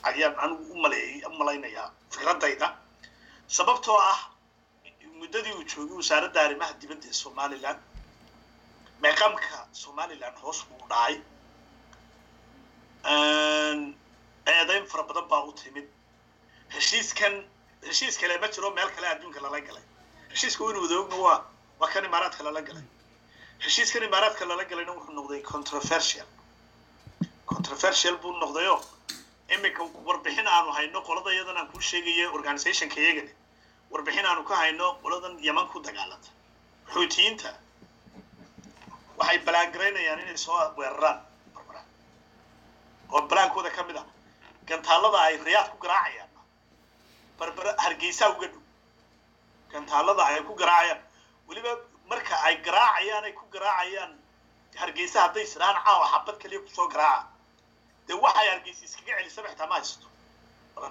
ayaan anigu u maleeyay, u malaynayaa fikradayda, sababtoo ah muddadii uu joogay wasaaradda arrimaha dibadda ee Somaliland, meeqamka Somaliland hoos buu dhacay. Eedayn fara badan baa u timid. Heshiiskan heshiis kale ma jiro meel kale adduunka lala galay. Heshiiska waynu wada ogno, waa kan Imaaraadka lala galay. Heshiiskan Imaaraadka lala galayna wuxuu noqday controversial. Controversial buu noqdayo. Iminka warbixin aanu hayno qolada iyadan aan kuu sheegaya, organizationka iyagani, warbixin aanu ka hayno qoladan Yaman ku dagaalanta Xuutiyiinta, waxay balaangaraynayaan inay soo weeraraan Barbara oo balaankooda ka mid ah gantaalada ay Riyaad ku garaacayaan Barbara Hargeysa uga dhow. Gantaalada ay ku garaacayaan, weliba marka ay garaacayaan ay ku garaacayaan Hargeysa, hadday isdhahaan caawa xabad kaliya kusoo garaaca, dee waxay Hargeysa iskaga celisaba xitaa ma haysato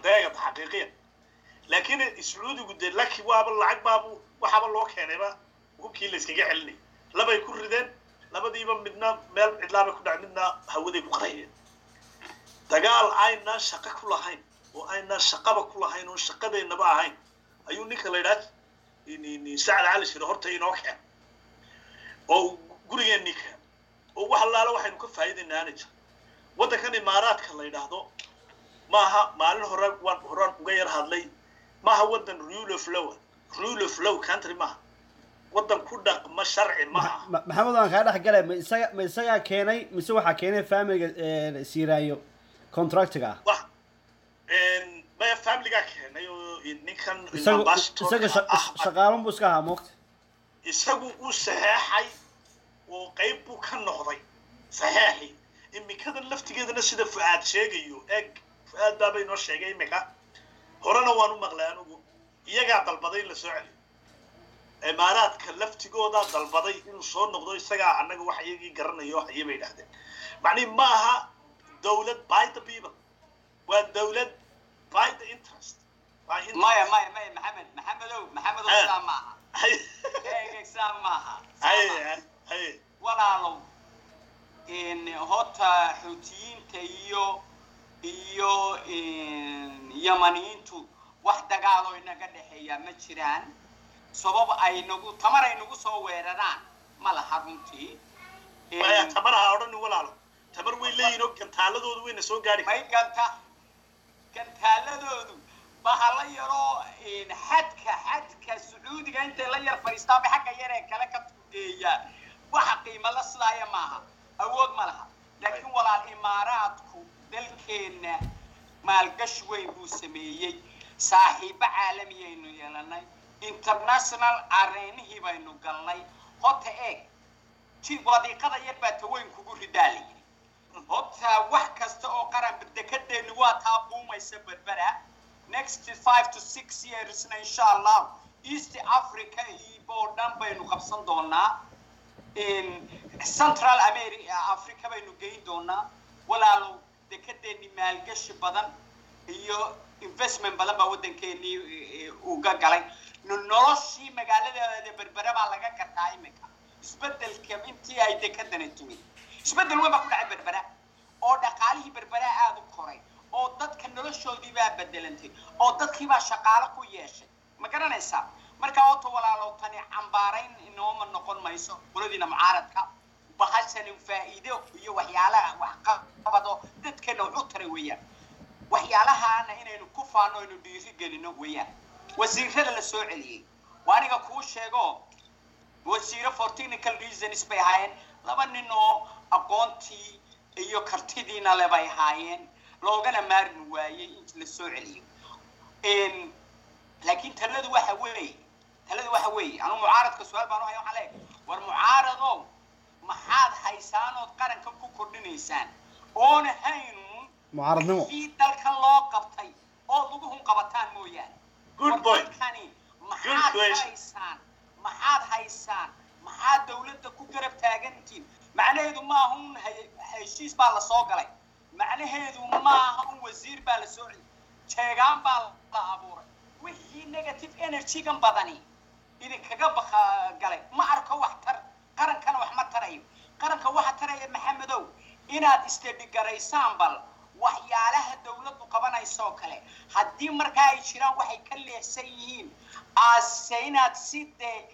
deegata xaqiiqiya. Laakiin Sacuudigu dee laki waaba lacag baabu waxaaba loo keenayba hubkii la iskaga celinay. Labay ku rideen, labadiiba midna meel cidlaabay ku dhacay, midna hawaday ku qarayeen. Dagaal aynaan shaqo ku lahayn oo aynaan shaqaba ku lahayn oo shaqadeennaba ahayn ayuu ninka la yidhaha Sacad Cali Shire horta inoo keen oo gurigeennii keen oo wax allaala waxaynu ka faa'iidaynaa aana jir. Waddankan Imaaraadka la yidhaahdo maaha, maalin hore waan horaan uga yar hadlay, maaha waddan rule of law country maaha, waddan ku dhaqma sharci maaha. Maxamed, waan kaa dhex galay. Ma isagaa keenay mise waxaa keenay familiga Siiraayo contractiga ah? Wax maya, familigaa keenay oo ninkan isagu ambassadorka isaga ah. Shaqaalun buu iska ahaa, moogta. Isagu uu saxeexay oo qayb buu ka noqday. Saxeexi imikadan laftigeedana sida Fu'aad sheegayo, eeg, Fu'aad baaba inoo sheegay imika, horena waan u maqlay anigu, iyagaa dalbaday in la soo celiyo. Imaaraadka laftigoodaa dalbaday inuu soo noqdo. Isagaa annaga wax iyagii garanayo haye bay idhahdeen. Macnihi ma aha dowlad by the people, waa dowlad by the interest, by interest. Maya, maya, maya, Maxamed, Maxamedow, Maxamedow, sidaa maaha. Eeg, sidaa maaha. Haye haye. Walaalow, horta Xuutiyiinta iyo Yamaniyiintu wax dagaaloo inaga dhexeeya ma jiraan. Sabab ay nagu tamar ay nagu soo weeraraan ma laha runtii. Maya, tamar ha odhanin walaalo, tamar way leeyihin oo gantaaladoodu wayna soo gaari. May, gantaaladoodu bahala yaroo xadka Sacuudiga intay la yar fadhiistaan bay xagga yar ee kale ka tugeeyaan. Waxa qiimo la sidaaya maaha, awood ma laha. Laakiin walaal, Imaaraadku dalkeenna maalgashi weyn buu sameeyey, saaxiibo caalamiyaynu yeelanay, international areenihii baynu galnay. Horta eeg, wadiiqada yar baa taweyn kugu ridaa la yidhi. Horta wax kasta oo qaran, dekedeennu waa taa buumaysa Berbera. Next 5 to 6 yearsna, insha Allah, East Africa oo dhan baynu qabsan doonaa, Central America, Africa baynu geyn doonaa. Walaalow, dekedeenni maalgashi badan iyo investment badan baa waddankeenii uga galay. Noloshii magaaladeeda Berbera baa laga gartaa iminka isbedelka. Intii ay dekedani timid, isbedel weyn baa ku dhacay Berbera, oo dhaqaalihii Berbera aada u koray, oo dadka noloshoodii baa bedelantay, oo dadkii baa shaqaalo ku yeeshay, ma garanaysaa? Marka horta walaalow, tani cambaarayn inooma noqon mayso. Qoladiina mucaaradka, bahashani faa'iido iyo waxyaalaha waxqabado dadkeena wax u taray weeyaan. Waxyaalahaana inaynu ku faano, aynu dhiiri gelino weeyaan. Wasiirada la soo celiyey, waa aniga kuu sheego, wasiiro for technical reasons bay ahaayeen. Laba nin oo aqoontii iyo kartidiina le bay ahaayeen, loogana maarmi waayey in la soo celiyo. Laakiin taladu waxa weeye, anuu mucaaradka su-aal baan u haya. Waxaan leeyahay, war mucaaradow, maxaad haysaan ood qaranka ku kordhinaysaan oona haynun Mucaaradnimo. kii dalkan loo qabtay oo laguhun qabataan mooyaane? Good point. Dalkani maxaad question. haraysaan? Maxaad haysaan? Maxaad dawladda ku garab taagantiin? Macnaheedu maaha un heshiis baa la soo galay, macnaheedu maaha un wasiir baa la soo celiyay, jeegaan baa la abuuray. Wixii negative energy-gan badani idinkaga baka galay ma arko wax tar. Qarankana wax ma tarayo. Qaranka waxa taraya, Maxamedow, inaad istedhigaraysaan bal waxyaalaha dawladdu qabanaysoo kale. Haddii markaa ay jiraan waxay ka leexsan yihiin, aase inaad si dee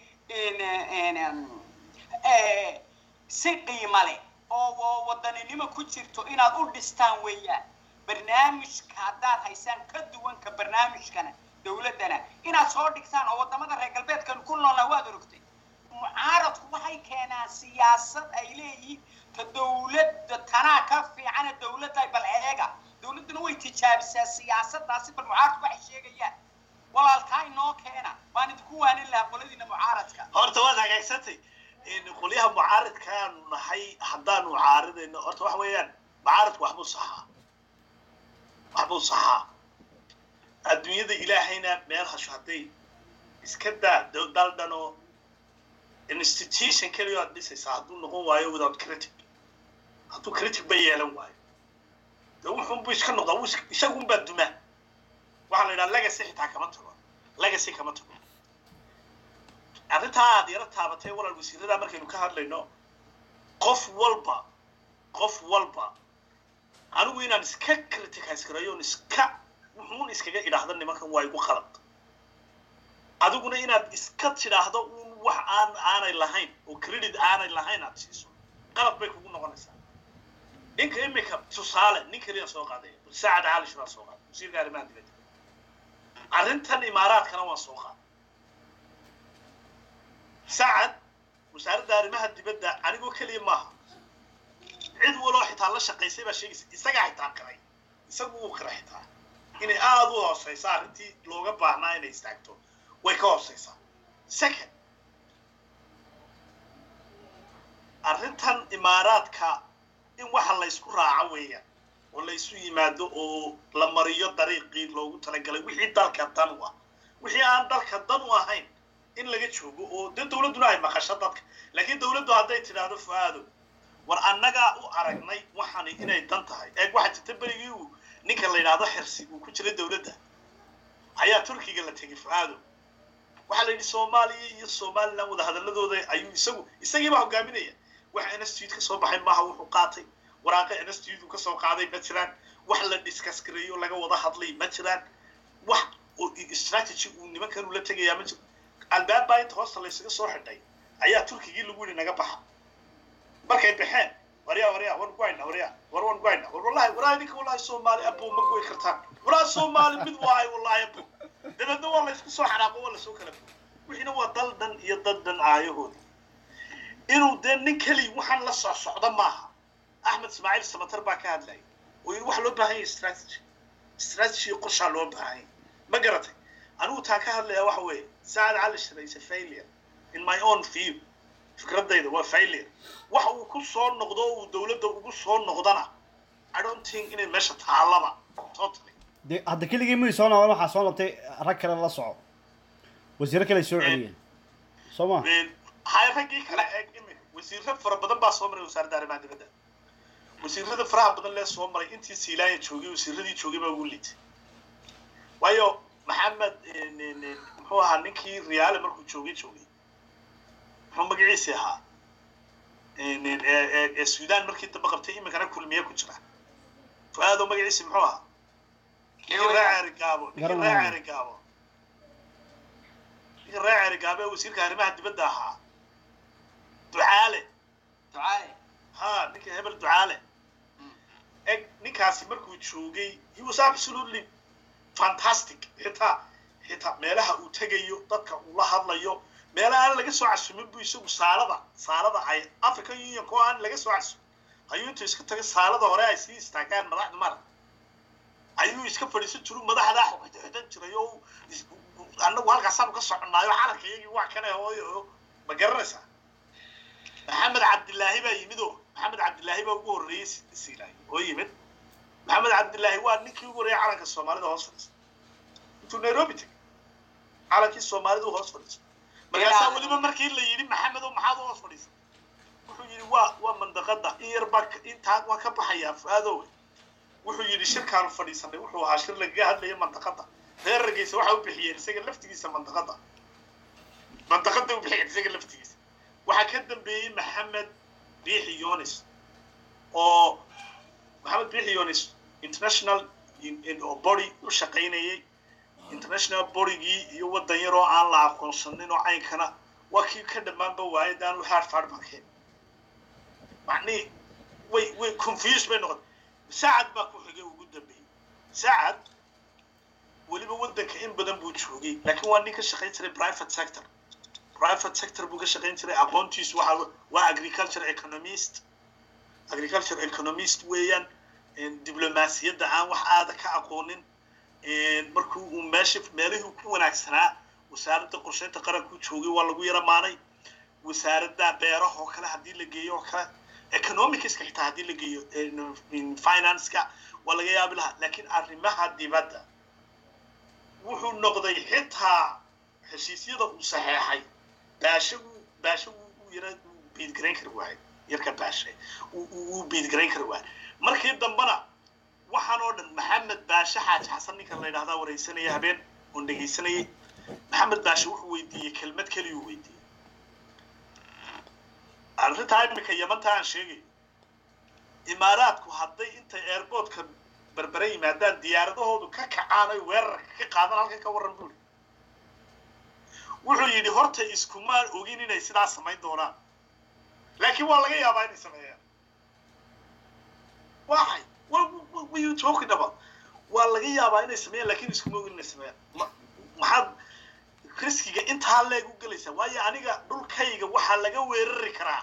si qiimo leh oo wadaninimo ku jirto inaad u dhistaan weeyaan. Barnaamijka haddaad haysaan ka duwanka barnaamijkana dawladdana inaad soo dhigtaan, oo wadamada reer galbeedkan ku noolna waad orogtay, mucaaradku waxay keenaan siyaasad ay leeyihiin ta dawladda tanaa ka fiicana dawladda. Bal eega, dawladduna way tijaabisaa siyaasadaasi. Bal mucaaradku waxay sheegayaan, walaalkaa, inoo keena baan idinku waanin lahaa qoladiina mucaaradka. Horta waad hagaagsantay. Qolyaha mucaaridkaanu nahay, haddaanu caaridayno, horta waxa weeyaan, mucaaridku waxbuu saxaa, waxbuu saxaa. Adduunyada ilaahayna meel hasho hadday iska daa daldhanoo institution keliya aad dhisaysaa hadduu noqon waayo without critic, hadduu critic ba yeelan waayo, de wuxuunbu iska noqdaa, isagunbaa dumaa. Waxaa la yidhaha legacy xitaa kama tago, legacy kama tago. Arrintaa aad yaro taabatay walaal, wasiirada markaynu ka hadlayno, qof walba anigu inaan iska criticize garayo on iska wuxuun iskaga idhaahdo nimankan waa igu qalad, adiguna inaad iska tidhaahdo uun wax aan aanay lahayn oo credit aanay lahayn aad siiso, qalad bay kugu noqonaysaa. Ninka imika tusaale nin keliya soo qaaday, Saacad Cali Shire soo qaaday, wasiirka arrimaha dibadda. Arrintan Imaaraadkana waan soo qaaday. Sacad wasaaradda arrimaha dibadda anigoo keliya maaha, cid waloo xitaa la shaqaysay baa sheegaysa. Isagaa xitaa qiray, isagu wuu qiray xitaa inay aada u hooseysa arrintii looga baahnaa inay istaagto, way ka hooseysaa. Second, arrintan Imaaraadka In waxa la isku raaco weeyaan oo la isu yimaado oo la mariyo dariiqii loogu talagalay, wixii dalka dan u ah, wixii aan dalka dan u ahayn in laga joogo, oo dee dowladduna ay maqasho dadka. Laakiin dowladdu hadday tidhaahdo, "Fu'aadow, war annagaa u aragnay waxani inay dan tahay," eeg, waxaa jirta berigii uu ninka la yidhaahdo Xirsi uu ku jiray dowladda ayaa Turkiga la tegey. Fu'aadow, waxaa la yidhi Soomaaliya iyo Somaliland wadahadaladooda ayuu isagu isagiibaa hogaaminaya. Wax institute ka soo baxay maaha, wuxuu qaatay waraaqa institute ka soo qaaday ma jiraan, wax la discuss gareeyo, laga wada hadlay ma jiraan, wax strategy uu nimankan ula tegayaa ma jiro. Albaab baa inta hoosta laysaga soo xidhay ayaa Turkigii lagu yidhi, "Naga baxa." Markay baxeen, "Waryaa, waryaa, waan goyna, waryaa, war waan goyna, war wallahi, waraa idinka, wallahi Soomaali abo ma goy kartaan, waraa Soomaali mid waayo, wallahi abo." Dabeedna waa laysku soo xanaaqo, waa lasoo kala bo. Wixiina waa dal dhan iyo dad dhan aayahoodi. Inuu dee nin keliya waxaan la soc socda maaha. Axmed Ismaaciil Samatar baa ka hadlayay oo yidhi waxa loo baahan yahay strategy qorshaa loo baahan yahay. Ma garatay? Anigu taan ka hadlaya waxa weeye, Saacad Cali Shire is a failure in my own view. Fikradayda waa failure. Wax uu ku soo noqdo oo uu dowladda ugu soo noqdana, I don't think inay meesha taallaba totally. De hadda keligii muy soo noqon, waxaa soo noqotay rag kale la soco, wasiiro kale ay soo celiyeen, soo ma? Hay, raggii kale eeg. Imika wasiiro fara badan baa soo maray wasaaradda arrimaha dibadda. Wasiirada faraha badan lee soo maray intii Siilaanya joogay, wasiiradii joogay baa ugu liitay. Waayo, Maxamed, muxuu ahaa ninkii Riyaale markuu joogay, muxuu magaciisi ahaa, ee Suudaan markii dambe qabtay, iminkana Kulmiye ku jira? Fu'aado, magaciisi muxuu ahaa? Ninkii ree Ceerigaabo, ninkii ree Ceerigaabo, ninkii ree Ceerigaabo ee wasiirka arrimaha dibadda ahaa, Ducaale. Ducaale. Ha, ninka hebel Ducaale. Eg, ninkaasi markuu joogay, he was absolutely fantastic. Xitaa meelaha uu tegayo, dadka uu la hadlayo, meelaha aan laga soo casumin buu isagu saalada ay African Union ko aan laga soo casumin ayuu intuu iska tago, saalada hore ay sii istaagaan madaxda mara ayuu iska fadhiisan jiru, madaxdaa xidhan jiray, oo annagu halkaasaanu ka soconaayo, calanka iyagii waa kane hooyo. Ma garanaysaa? Maxamed Cabdilaahi baa yimid, oo Maxamed Cabdilaahi baa ugu horreeyey Siilaahi oo yimid. Maxamed Cabdilaahi waa ninkii ugu horreeyey calanka Soomaalida hoos fadhiista. Intuu Nairobi tegay calankii Soomaalidu hoos fadhiista. Markaasaa weliba markii la yidhi, "Maxamed oo maxaad u hoos fadhiistay?" wuxuu yidhi, waa mandaqada in yar baa intaa waan ka baxayaa." Fu'aadowe, wuxuu yidhi, shirkaanu fadhiisanay wuxuu ahaa shir lagaga hadlaya mandaqada. Reer Hargeysa waxa u bixiyeen isaga laftigiisa mandaqada, mandaqada u bixiyeen isaga laftigiisa. Waxaa ka dambeeyey Maxamed Biixi Yonis, oo Maxamed Biixi Yonis international body u shaqaynayay, international bodygii iyo waddan yar oo aan la aqoonsanin oo caynkana waa kii ka dhammaanba waayay daanu Harvard baa keen. Macnihi way confused bay noqotay. Sacad baa ku xigay ugu dambeeyey. Sacad weliba waddanka in badan buu joogay, laakiin waa nin ka shaqayn jiray private sector. Private sector buu ka shaqayn jiray. Aqoontiisu waxa waa agriculture economist, agriculture economist weeyaan. Diblomaasiyadda aan wax aada ka aqoonin. Markuu uu meesha meelihii ku wanaagsanaa wasaaradda qorsheynta qarankuu joogay, waa lagu yaramaanay. Wasaaradda beeraha oo kale haddii la geeyo oo kale, economicska xitaa haddii la geeyo, financeka waa laga yaabi lahaa. Laakiin arrimaha dibadda wuxuu noqday, xitaa heshiisyada uu saxeexay, Baashe Baashe uu yara beat garayn kari waayay. Yarka Baashe uu beat garayn kari waayay. Markii dambena waxaan oo dhan Maxamed Baashe Xaaji Xasan ninkan la yidhahdaa waraysanaya habeen oon dhegaysanayay. Maxamed Baashe wuxuu weydiiyey, kelmad keliyuu weydiiyey: arrintaa imika Yamanta aan sheegayo, Imaaraadku hadday intay airportka Berbere yimaadaan, diyaaradahoodu ka kacaan, ay weerarka ka qaadan halkan, ka warran buuri. Wuxuu yidhi, "Horta iskumaan ogin inay sidaa samayn doonaan, laakiin waa laga yaabaa inay sameeyaan." Waxay, what you talking about? Waa laga yaabaa inay sameeyaan, laakiin iskuma ogin inay sameeyaan. Maxaad riskiga intaa leeg u gelaysaa? Waayo, aniga dhulkayga waxaa laga weerari karaa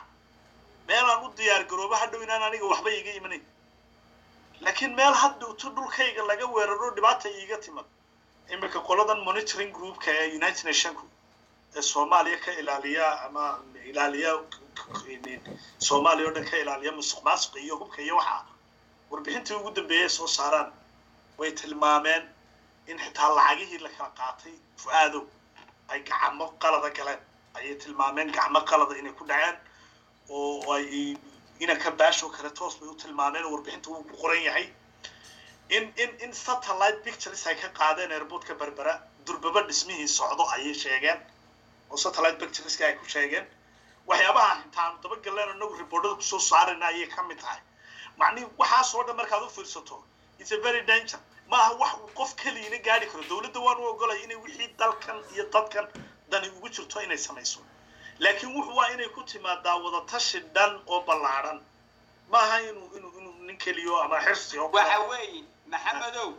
meelaan u diyaar garoobo hadhow inaan aniga waxba iiga imanayn, laakiin meel hadhowto dhulkayga laga weeraro, dhibaata iiga timad. Iminka qoladan monitoring groupka ee United Nationku Ee Soomaaliya ka ilaaliya ama ilaaliya Soomaaliya oo dhan, ka ilaaliya musuq maasuqa iyo hubka iyo waxa, warbixintii ugu dambeeyay soo saaraan way tilmaameen in xitaa lacagihii la kala qaatay, Fu'aadow, ay gacmo qalada galeen ayay tilmaameen, gacmo qalada inay ku dhaceen oo ay inanka Baashoo kale toos bay u tilmaameen oo warbixinta wuu ku qoran yahay in satellite pictures ay ka qaadeen airportka Berbera, durbaba dhismihii socdo ayay sheegeen oo satellite pictureska ay ku sheegeen. Waxyaabaha intaanu dabagalleen inagu reportada kusoo saarayna ayay ka mid tahay. Macnihi waxaasoo dhan markaad u fiirsato, it's a very danger. Maaha wax uu qof keliina gaadhi karo. Dowladda waan u ogolay inay wixii dalkan iyo dadkan dani ugu jirto inay samayso, laakiin wuxu waa inay ku timaadaa wadatashi dhan oo ballaadhan. Maaha inuu nin keliyo ama Xirsi oo Waxa weeye, Maxamedow,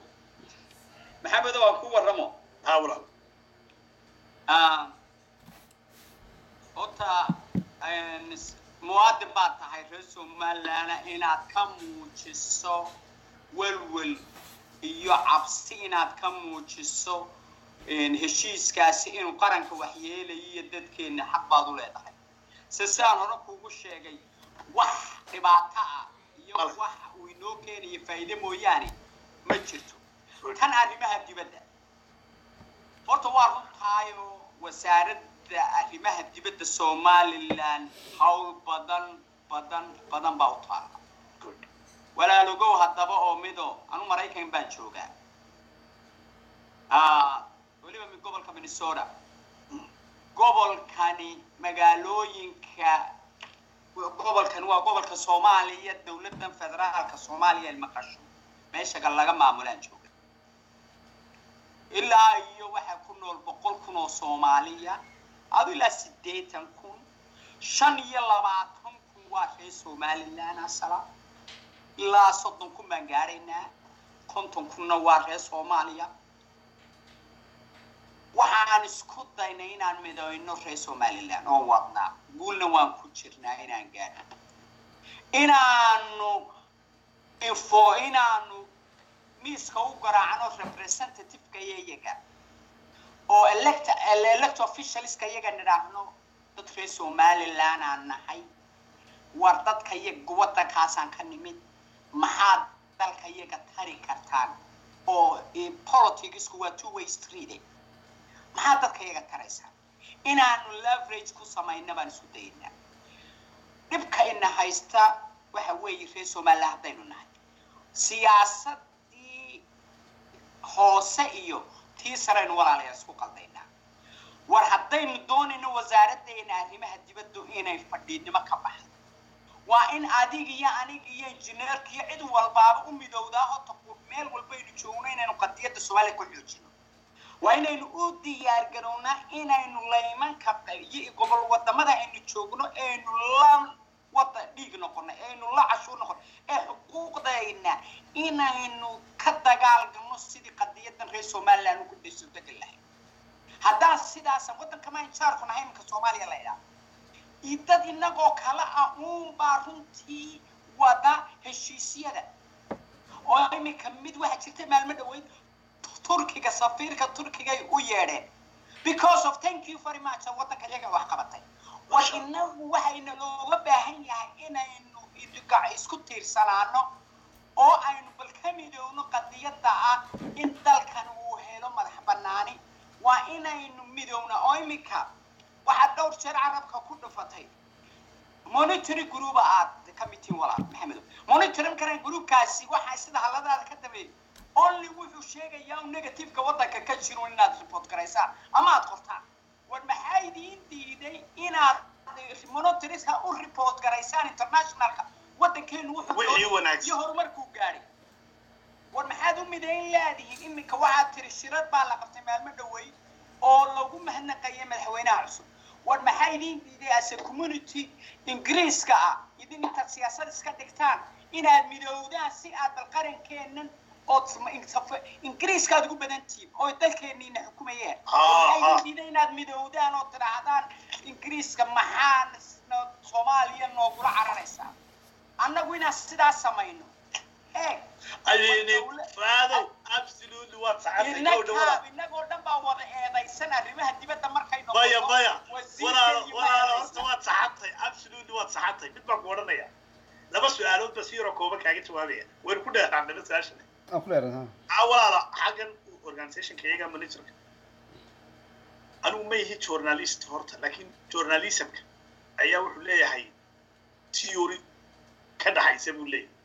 Maxamedow, aan ku warramo. Ha, walaal. Horta muwaadin baad tahay reer Somaliland. Inaad ka muujiso welwel iyo cabsi, inaad ka muujiso heshiiskaasi inuu qaranka waxyeelayo iyo dadkeenna, xaq baad u leedahay. Se sidaan hore kuugu sheegay, wax dhibaato ah iyo wax uu inoo keenayo faa'iide mooyaane ma jirto. Tan arrimaha dibadda, horta waa runtaayo, Wasaaradda Arrimaha Dibadda Somaliland hawl badan badan badan baa u taala. Walaalogow, haddaba oo mido anu Maraykan baan joogaa, weliba gobolka Minnesota. Gobolkani magaalooyinka gobolkan waa gobolka Soomaaliya, dowladdan federaalka Soomaaliya maqasho meesha laga maamulaan jooga. Ilaa iyo waxaa ku nool 100,000 oo Soomaaliya, adu ilaa 80,000, 25,000 waa reer Somaliland asala, ilaa 30,000 baan gaadhaynaa, 50,000-na waa reer Soomaaliya. Waxaan isku daynay inaan midayno reer Somaliland oon wadnaa, guulna waan ku jirnaa inaan gaadho, inaanu info inaanu miiska u garaacno representative-ka iyaga oo elect officialska iyaga, nidhaahno dad reer Somaliland aan nahay, war dadka iyaga waddankaasaan ka nimid, maxaad dalka iyaga tari kartaan? Oo politicsku waa two way street, maxaad dadka iyaga taraysaan? Inaanu leverage ku samayna baan isku daynaa. Dhibka ina haysta waxa weeye, reer Somaliland haddaynu nahay, siyaasadii hoose iyo tii saraynu, walaalayaal, isku qaldaynaa. War haddaynu doonayno wasaaraddeena arrimaha dibaddu inay fadhiidnimo ka baxdo, waa in adiga iyo aniga iyo injineerka iyo cid walbaaba u midowdaa. Horta meel walbaynu joogno inaynu qadiyadda Soomaaliya ku xoojino, waa inaynu u diyaar garownaa inaynu laymanka iyo gobol wadamada aynu joogno aynu la wada dhiig noqono, aynu la cashuur noqono, ee xuquuqdayna inaynu ka dagaalgalno sidii qadiyadan reer Somaliland ugu dhisodegi lahayd. Haddaan sidaasa waddanka maan jaarku nahay iminka Soomaaliya la idhaha iyo dad inagoo kale ah uunbaa runtii wada heshiisyada. Oo iminka mid waxaa jirta maalmo dhaweyd Turkiga, safiirka Turkigay u yeedheen because of "Thank you very much", waddanka iyaga wax qabatay. War inagu waxayna looga baahan yahay inaynu isku tiirsanaano oo aynu bal ka midowno qadiyadda ah in dalkan uu helo madax banaani. Waa inaynu midowna. Oo iminka waxaad dhowr jeer carabka ku dhufatay monitoring group aad ka mid tihiin, walaal Maxamedow. Monitoring karan groupkaasi waxaa sida haladaada ka dambeeyay only wuxuu sheegayaa un negativeka waddanka ka jiro inaad report garaysaan ama aad qortaan. War maxaa idiin diiday inaad monitoringska u report garaysaan internationalka waddankeenu wuxuu Wixii wanaagsan. iyo horumarkuu gaadhay? War maxaad u midayn laadihiin? Iminka waxaad tiri shirar baa la qabtay maalmo dhawey oo lagu mahadnaqayay madaxweynaha cusub. War maxaa idiin diiday as a community Ingiriiska ah idin intaad siyaasad iska dhigtaan inaad midowdaan si aad bal qarankeennan ood Ingiriiska aad ugu badan tihiin oo dalkeenniina xukumayeen? Maxaa idiin diiday inaad midowdaan oo tidhaahdaan Ingiriiska maxaa Soomaaliya noogula cararaysaa? Annagu inaan sidaas samayno eeg. Fuaadow. Absolutely, waad saxantay. Gowdha walaal. Innaga innagoo dhan baa wada eedaysan arrimaha dibadda markay noqoto. Maya, maya. Wasiir Walaalo, keliya ma walaalo, horta eedaysan. Waad saxantay, absolutely waad saxantay. Mid baan ku odhanaya, laba su-aalood ba si yaroo kooban kaaga jawaabaya. Waynu ku dheeraanaba su-aashan. Aan ku dheeran ha. Aa walaala, xaggan organizationka iyaga managerka, anigu ma ihi journalist horta, laakiin journalismka ayaa wuxuu leeyahay theory ka dhaxaysa buu leeyahay.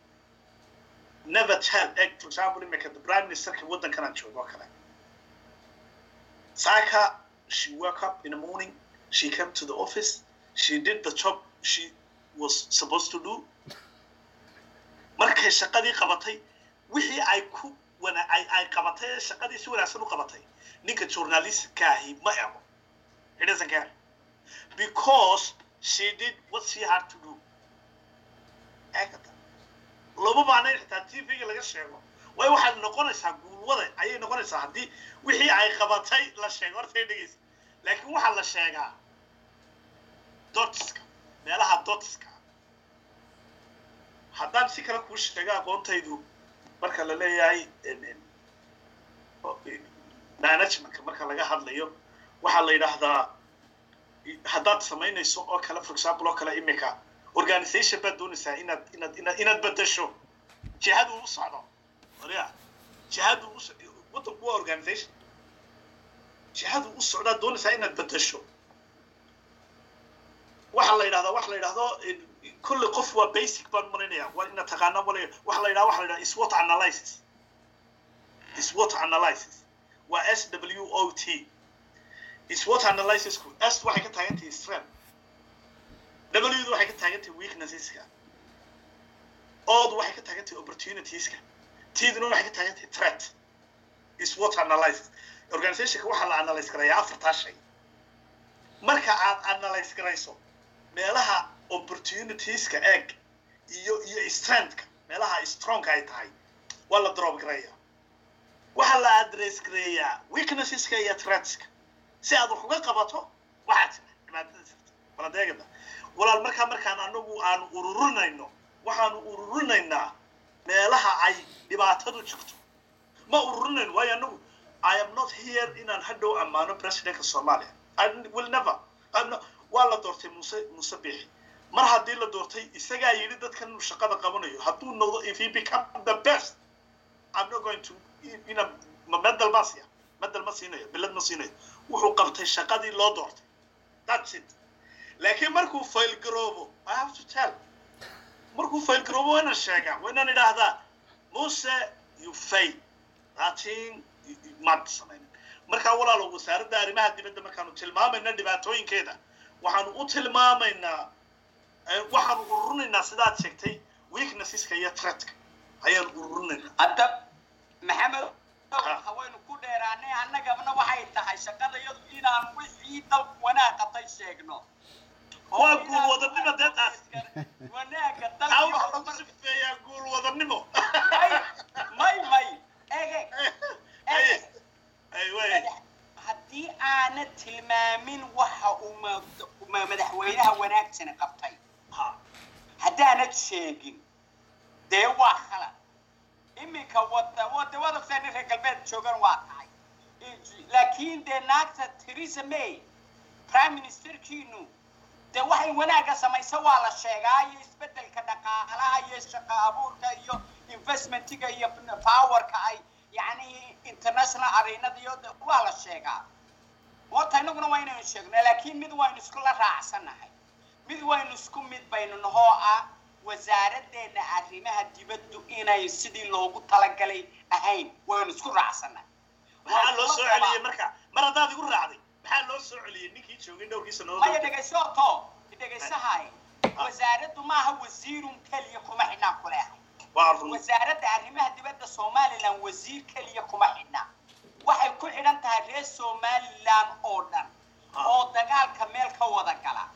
Never tell egg. For example, imika the prime ministerka waddankan aan joogo oo kale, Saka, she woke up in the morning, she came to the office, she did the job she was supposed to do. Markay shaqadii qabatay, wixii ay ku wana ay qabatay ee shaqadii si wanaagsan u qabatay, ninka journalistka ahi ma ego. He doesn't care because she did what she had to do. Eegata, looma baahna in xitaa TV-ga laga sheego, waayo waxaad noqonaysaa guulwada ayay noqonaysaa haddii wixii ay qabatay la sheego. Horta dhegeysa, laakiin waxaa la sheegaa dotska, meelaha dotska. Haddaan si kale kuu sheego, aqoontaydu marka la leeyahay managementka marka laga hadlayo, waxaa la yidhaahdaa haddaad samaynayso oo kale, for example oo kale, imika organization baad doonaysaa inaad bedesho jihadu u socdo. Warya, jihadu u waddanku waa organization, jihadu u socdaad doonaysaa inaad bedesho. Waxaa la yidhahdaa, waxa la yidhahdo kulli qof waa basic baan marinaya, waa inaad taqaana malaya. Waxa la yidhahdaa SWOT analysis. SWOT analysis waa SWOT. SWOT analysisku, S waxay ka taagan tahay strength, W waxay ka taagan tahay weaknesseska, O waxay ka taagan tahay opportunitieska, T-duna waxay ka taagan tahay threat. SWOT analysis, organizationka waxaa la analyze garayaa afartaa shay. Marka aad analyze garayso meelaha opportunitieska eeg iyo strengthka, meelaha strongka ay tahay waa la drop gareeyaa, waxaa la address gareeyaa weaknesseska iyo threatska si aad wax uga qabato. Waxaa jira dhibaatada jirta waladeegada walaal. Markaa markaan anagu aanu ururinayno, waxaanu ururinaynaa meelaha ay dhibaatadu jirto. Ma ururinayno, waayo anagu, I am not here inaan hadhow ammaano presidentka Soomaaliya. I will never. I'm not. Waa la doortay Muuse Biixi. Mar haddii la doortay, isagaa yidhi dadkan inuu shaqada qabanayo. Hadduu noqdo, if he become the best, I'm not going to ina medal ma siiya, medal ma siinayo, bilad ma siinayo. Wuxuu qabtay shaqadii loo doortay, that's it. Laakiin markuu fail garoobo, I have to tell. Markuu fail garoobo waa inaan sheegaa, waa inaan idhaahdaa, "Muuse, you fail, laakiin maad samaynin." Markaa walaalo, wasaaradda arrimaha dibadda markaanu tilmaamayna dhibaatooyinkeeda, waxaanu u tilmaamaynaa, waxaanu ururinaynaa sidaad sheegtay, weaknesseska iyo threatka ayaan ururinaynaa. Hadda Maxamed, hawaynu ku dheeraanay. Annagana waxay tahay shaqadayadu inaan wixii dalku wanaag qabtay sheegno. Waa guulwadanimo dee taas. Wanaagga taa dalka waxaa lagu sifeeyaa guulwadanimo. May, may, may, ege. Ay ay way. Haddii aanad tilmaamin waxa uu madaxweynaha wanaagsani qabtay, haddaanad sheegin, dee waa khalad. Iminka wada wada waad ogtaa, nin reer galbeed joogan waa tahay, laakiin dee naagta Theresa May, prime ministerkiinu, dee waxay wanaagga samaysa waa la sheegaa, iyo isbeddelka dhaqaalaha iyo shaqo abuurka iyo investmentiga iyo powerka ay yacni international arenada iyo waa la sheegaa. Horta innaguna waa inaynu sheegno, laakiin mid waynu isku la raacsanahay, mid waynu isku mid baynu nahoo ah wasaaraddeena arrimaha dibaddu inay sidii loogu talagalay ahayn, waynu isku raacsannahay. Maxaa loo soo celiyey marka? Mar haddaad igu raacday, maxaa loo soo celiyey ninkii joogay dhowrkii sannadood? Maya, dhegayso to dhegaysahay. Wasaaraddu maaha wasiirun keliya kuma xidhnaan kuleehay. Waa run. Wasaaradda arrimaha dibadda Somaliland wasiir keliya kuma xidhna. Waxay ku xidhan tahay reer Somaliland oo dhan oo dagaalka meel ka wada gala,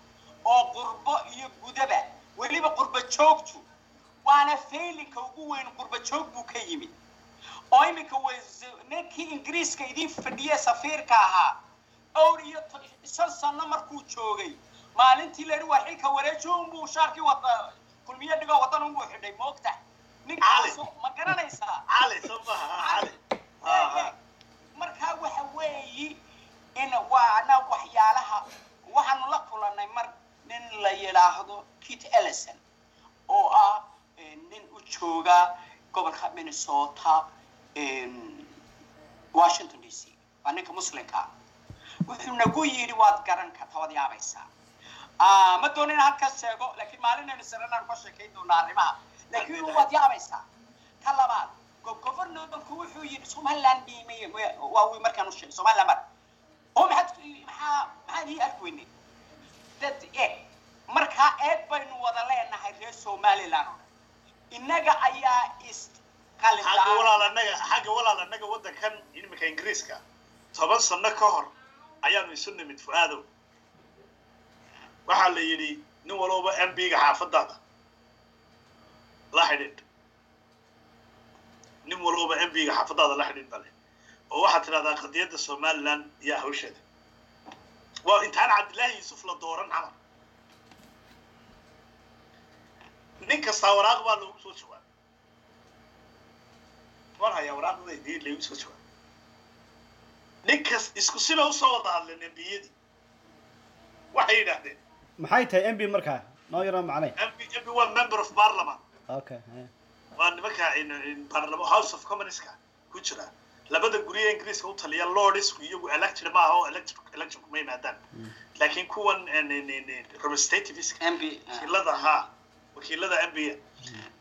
oo qurbo iyo gudaba, weliba qurbo joogtu waana failinka ugu weyn. Qurbo joog buu ka yimid oo iminka ninkii Ingiriiska idiin fadhiye safiirka ahaa dhowr iyo 5 sano markuu joogay, maalintii la yidhi waa xilka wareeji unbuu shaarkii wada Kulmiye dhigo wadan unbuu xidhay. Moogta ninkaas, ma garanaysaa? Cali soo maha? Cali. Markaa waxa weeyi in waana waxyaalaha waxaanu la kulannay mar nin la yidhaahdo Keith Ellison oo ah nin u jooga gobolka Minnesota, Washington DC, waa ninka Muslimka ah. Wuxuu nagu yidhi, waad garan kartaa, waad yaabaysaa. Ma doonin inaan halkaas sheego, laakiin maalinaynu saranaan ka sheekayn doonaa arrimaha, laakiin waad yaabaysaa. Ta labaad, governorku wuxuu yidhi Somaliland dhiimay waa wi markaan u sheegay Somaliland mar oo maxaad maxaa maxaan ii arki weynay dad markaa eed baynu wada leenahay reer Somaliland oo dhan, innaga ayaa is Xagga walaal annaga, xagga walaal annaga waddankan iminka Ingiriiska 10 sano ka hor ayaanu isu nimid, Fu'aadow. Waxaa la yidhi nin walowba MP-ga xaafadaada la xidhiidh, nin walowba MP-ga xaafadaada la xidhiidh bale oo waxaad tidhahdaa qadiyadda Somaliland iyo hawsheeda. Waa intaan Cabdillaahi Yuusuf la dooran camal. Nin kastaa waraaq baa loogu soo jawaabay. Waan hayaa waraaqdaydii loogu soo jawaabay. Ninkas isku siba usoo wada hadleen MP-yadii, waxay yidhaahdeen Maxay tahay MP markaa? Noo yaroo macnay. MP waa member of parliament. Waa nimanka baarlama House of Commonska ku jira, labada gurye Ingiriiska u taliya. Lordsku iyagu elected maaha oo election kuma yimaadaan, laakiin kuwan representativeska MP. Wakiilada, ha, wakiilada MP.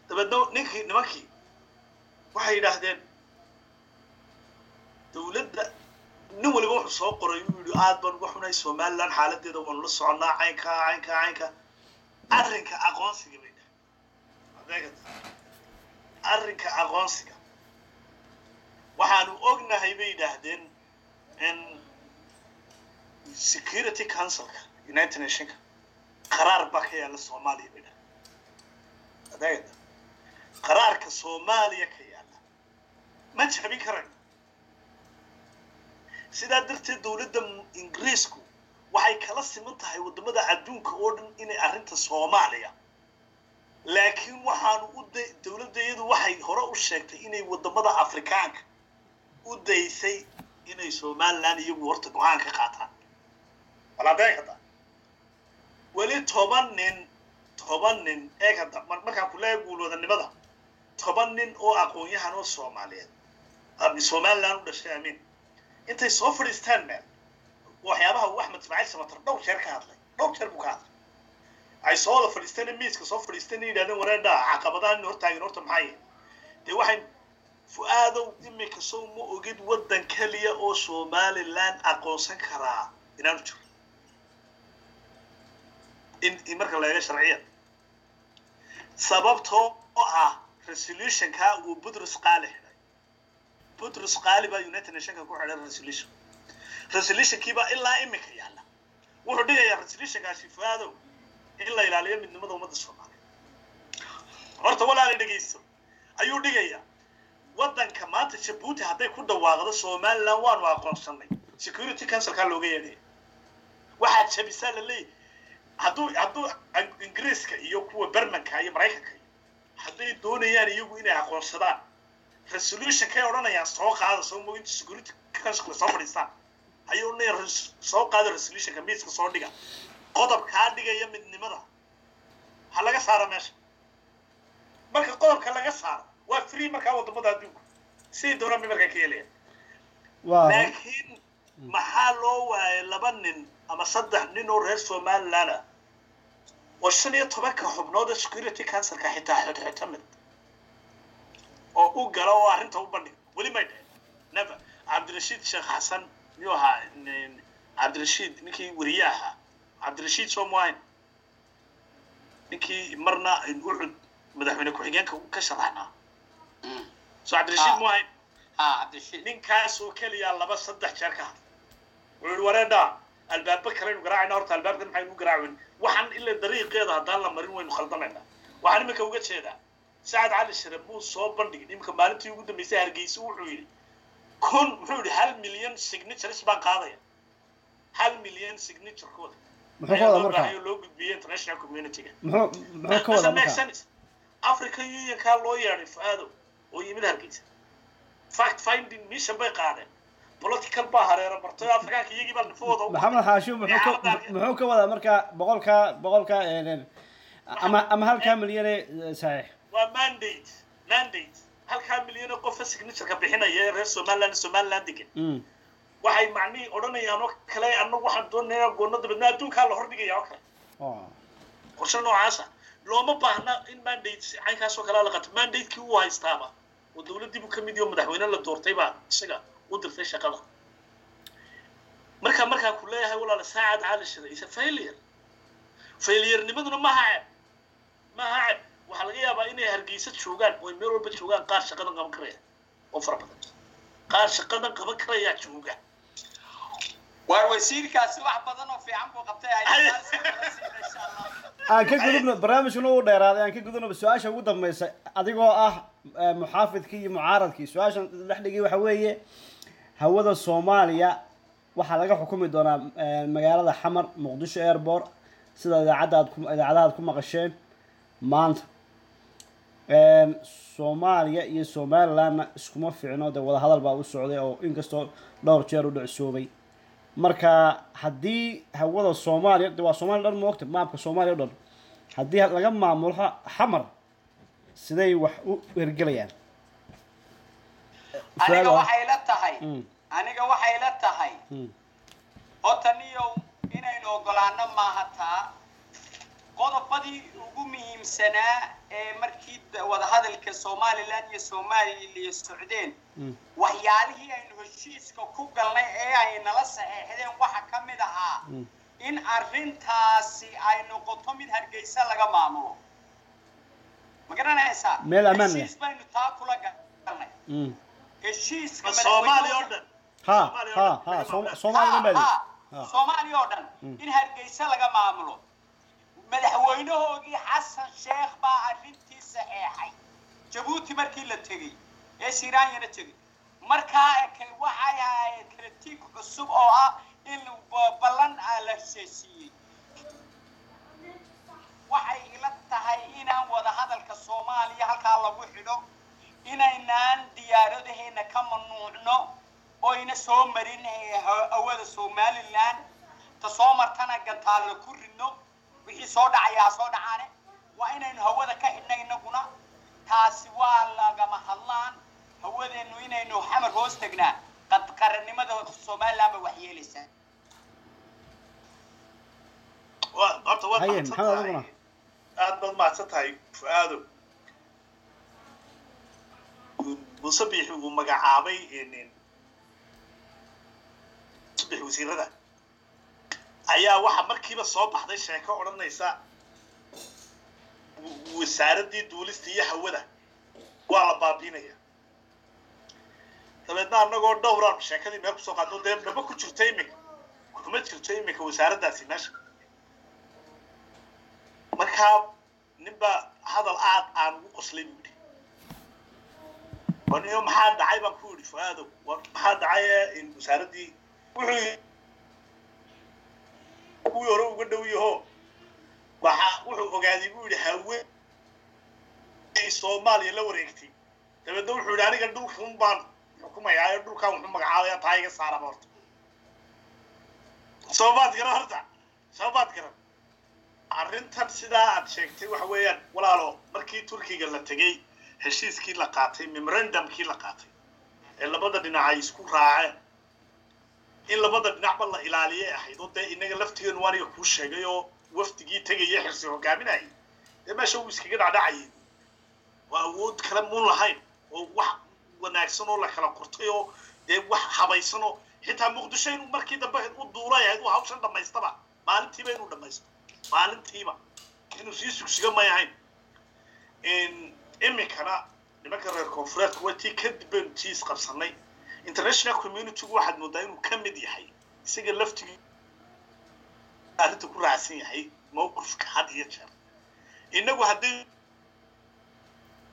Dabeedna ninkii nimankii waxay yidhaahdeen dowladda nin waliba wuxuu soo qoray uu yidhi aad baan uga xunay Somaliland xaaladeeda, waanu la soconnaa caynka caynka caynka, arrinka aqoonsiga bay dhahay. Arrinka aqoonsiga waxaanu ognahay bay yidhaahdeen in Security Councilka United Nationka qaraar baa ka yaalla Soomaaliya bay dhahdeen. Adeegada qaraarka Soomaaliya ka yaalla ma jabin karayno, sidaa darteed dowladda Ingiriisku waxay kala siman tahay waddamada adduunka oo dhan inay arrinta Soomaaliya, laakiin waxaanu u dowladda iyadu waxay hore u sheegtay inay waddamada Afrikaanka u daysay inay Somaliland iyagu horta go-aan ka qaataan. Wal adeeg hadda weli 10 nin, 10 nin, eeg hadda markaan ku leeyahay guulwadanimada, 10 nin oo aqoon-yahan oo Soomaaliyeed, Somaliland u dhashay, amiin, intay soo fadhiistaan meel, waxyaabaha uu Axmed Ismaaciil Samatar dhowr jeer ka hadlay, dhowr jeer buu ka hadlay, ay soo wada fadhiisteen, miiska soo fadhiisteen, yidhahdeen wareedha caqabadahan hortaagan horta maxaa yihin? Dee waxay, Fu'aadow, imika sow ma ogid waddan keliya oo Somaliland aqoonsan karaa inaanu jiro in marka la eego sharciya, sababtoo ah resolutionka uu Butrus Qaali xidhay. Butrus Qaali baa United Nationka ku xidhay resolution. Resolutionkii baa ilaa imika yaalla. Wuxuu dhigayaa resolutionkaasi, Fu'aadow, in la ilaaliyo midnimada ummadda Soomaaliyeed. Horta walaala dhegeysto ayuu dhigayaa. Waddanka maanta Jabuuti hadday ku dhawaaqdo Somaliland waanu aqoonsanay, Security Councilkaa looga yeedhaya, waxaad jabisaa la leeyahy. Hadduu Ingiriiska iyo kuwa Bermanka iyo Maraykanka iyo hadday doonayaan iyagu inay aqoonsadaan, resolutionkay odhanayaan soo qaada, soo moginta Security Councilka soo fadhiistaan ayay odhanayaan soo qaada resolutionka, miiska soo dhiga, qodobkaa dhigaya midnimada ha laga saaro meesha. Marka qodobka laga saaro waa free markaa waddamada adduunku siday doonaan bay markaa ka yeelayaan. Laakiin maxaa loo waayay laba nin ama saddex nin oo reer Somaliland ah oo 15-ka xubnood ee Security Councilka xitaa xidxidta mid oo u gala oo arrinta u bandhiga? Weli may dhicin, never. Cabdirashiid Sheekh Xasan miyuu ahaa? Cabdirashiid ninkii weriye ahaa, Cabdirashiid somuayn, ninkii marna Ucud madaxweyne ku-xigeenka ka sharaxnaa, so Cabdirashiid muahayn? Ninkaasoo keliya laba saddex jeer ka hadlay. Wuxuu yihi wareedha albaaba kaleynu garaacayna, horta albaabkan maxaynu garaacweyn? Waxaan ila dariiqeeda haddaan la marin waynu khaldamaynaa. Waxaan iminka uga jeedaa Sacad Cali Shire muu soo bandhigin. Iminka maalintii ugu dambeysay Hargeysa wuxuu yidhi kun, muxuu yidhi, 1 milyan signatures baan qaadaya, 1 milyan signaturekooda Muxuu ka wadaa markaa? Loo gudbiyey international community-ga. Muxuu ka wadaa markaa? African Unionkaa loo yeedhay, Fu'aadow, oo yimid Hargeysa. Fact finding mission bay qaadeen. Political baa hareero martay, Afrikaanka iyagii baa nafahooda. Maxamed Xaashi muxuu ka wadaa marka boqolka ama halkaa milyane saxiix? Waa mandate halkaa milyan oo qofa signatureka bixinaya ee reer Somaliland degan. Waxay macnihii odhanayaan oo kale, annagu waxaan doonaynaa goonno, dabeedna adduunkaa la hordhigaya oo kale. Qorshe noocaasa looma baahna in mandate caynkaas oo kale la qato. Mandate-kii uu haystaaba oo dowladdii buu ka mid yaho, madaxweyne la doortay baa isaga u dirtay shaqada. Markaa ku leeyahay, walaala, Saacad Cali Shire is a failure. Failure-nimaduna maaha ceeb, maaha ceeb. Waxaa laga yaabaa inay Hargeysa joogaan oo ay meel walba joogaan qaar shaqadan qaban karaya oo fara badan, qaar shaqadan qaban karayaa jooga. Waar wasiirkaasi wax badan oo fiican buu qabtay. Insha Allah. Aan ka gudubno, barnaamijkuna uu dheeraaday. Aan ka gudubno su-aasha ugu dambaysa. Adigoo ah muxaafidkii iyo mucaaradkii, su-aashan dhex dhigay waxa weeye: hawada Soomaaliya waxaa laga xukumi doonaa magaalada Xamar, Muqdisho Airport, sida idaacadda aad ku idaacadaha aad ku maqasheen maanta. Soomaaliya iyo Somalilandna iskuma fiicno, dee wadahadal baa u socday oo inkastoo dhowr jeer u dhicsoobay. Marka haddii hawada Soomaaliya, de waa Soomaaliya dhan, moogta maabka Soomaaliya o dhan, haddii laga maamulo Xamar, siday wax u hirgelayaan? Aniga waxay la tahay, aniga waxay la tahay horta niyow inaynu ogolaano maaha. Taa qodobadii ugu muhiimsanaa ee markii wadahadalka Somaliland iyo Soomaaliya socdeen, waxyaalihii aynu heshiiska ku galnay ee ay nala saxeexdeen waxa ka mid ahaa in arrintaasi ay noqoto mid Hargeysa laga maamulo. Ma garanaysaa? Meel ammaan. Heshiis baynu taa kula galnay. Heshiiska Soomaaliya oo dhan. Ha ha ha, Soomaaliya dhan baa. Soomaaliya oo dhan in Hargeysa laga maamulo. Madaxweynahoogii Xasan Sheekh baa arrintii saxeexay Jabuuti markii la tegey ee Siraanyana tegey. Markaa waxay ahayd critique cusub oo ah in ballan la heshiisiiyey. Waxay ila tahay inaan wadahadalka Soomaaliya halkaa lagu xidho, inaynaan diyaaradaheena ka mamnuucno oyna soo marin hawada Somaliland, ta soo martana gantaalla ku ridno. Wixii soo dhacaya ha soo dhacaane, waa inaynu hawada ka xidhna inaguna. Taasi waa lagama hadlaan. Hawadeennu inaynu Xamar hoos tagnaa qarannimada Somaliland bay waxyeelaysaa. Horta waad Haye, mahadsan Maxamed, tahay. Adiguna. Aad baad mahadsan tahay, Fu'aado. Muuse Biixi uu magacaabay Muuse Biixi wasiirada ayaa waxaa markiiba soo baxday sheeko odhanaysa wasaaraddii duulista iyo hawada waa la baabiinaya. Dabeedna annagoo dhowraan sheekadii meel kusoo qaadno, dee maba ku jirto iminka, kuma jirto iminka wasaaraddaasi meesha. Markaa ninbaa hadal aad aan ugu qoslay buu yidhi: "Waniyo maxaa dhacay?" baan ku yidhi, "Fu'aadow, war maxaa dhacay ee in wasaaraddii?" Wuxuu yidhi kuwii hore uga dhow yaho, waxa wuxuu ogaaday buu yidhi hawe Soomaaliya la wareegtay. Dabeedna wuxuu yidhi, "Aniga dhulkan baan xukumayaa ee dhulkan wuxuu magacaabaya taa iga saaraba horta." Soomaad garan horta, soomaad garan. Arrintan sidaa aad sheegtay waxa weeyaan, walaalo, markii Turkiga la tegey, heshiiskii la qaatay, memorandumkii la qaatay ee labada dhinac ay isku raaceen in labada dhinacba la ilaaliyay ahayd, oo dee innaga laftigeenu aniga kuu sheegay oo wafdigii tegaya Xirsi hogaaminayay, dee meesha uu iskaga dhacdhacayay, waa awood kale muun lahayn oo wax wanaagsan oo la kala qortay oo dee wax habaysan oo xitaa Muqdisho inuu markii dambe u duulay ahayd, uu hawshan dhammaystaba maalintiiba, inuu dhammaysto maalintiiba, inuu sii sugsiga may ahayn. Iminkana nimanka reer koonfureedka waa tii kadib baynu tii isqabsanay. International communitygu waxaad moodaa inuu ka mid yahay isaga laftigii arrinta ku raacsan yahay mowqifka had iyo jeer. Innagu hadday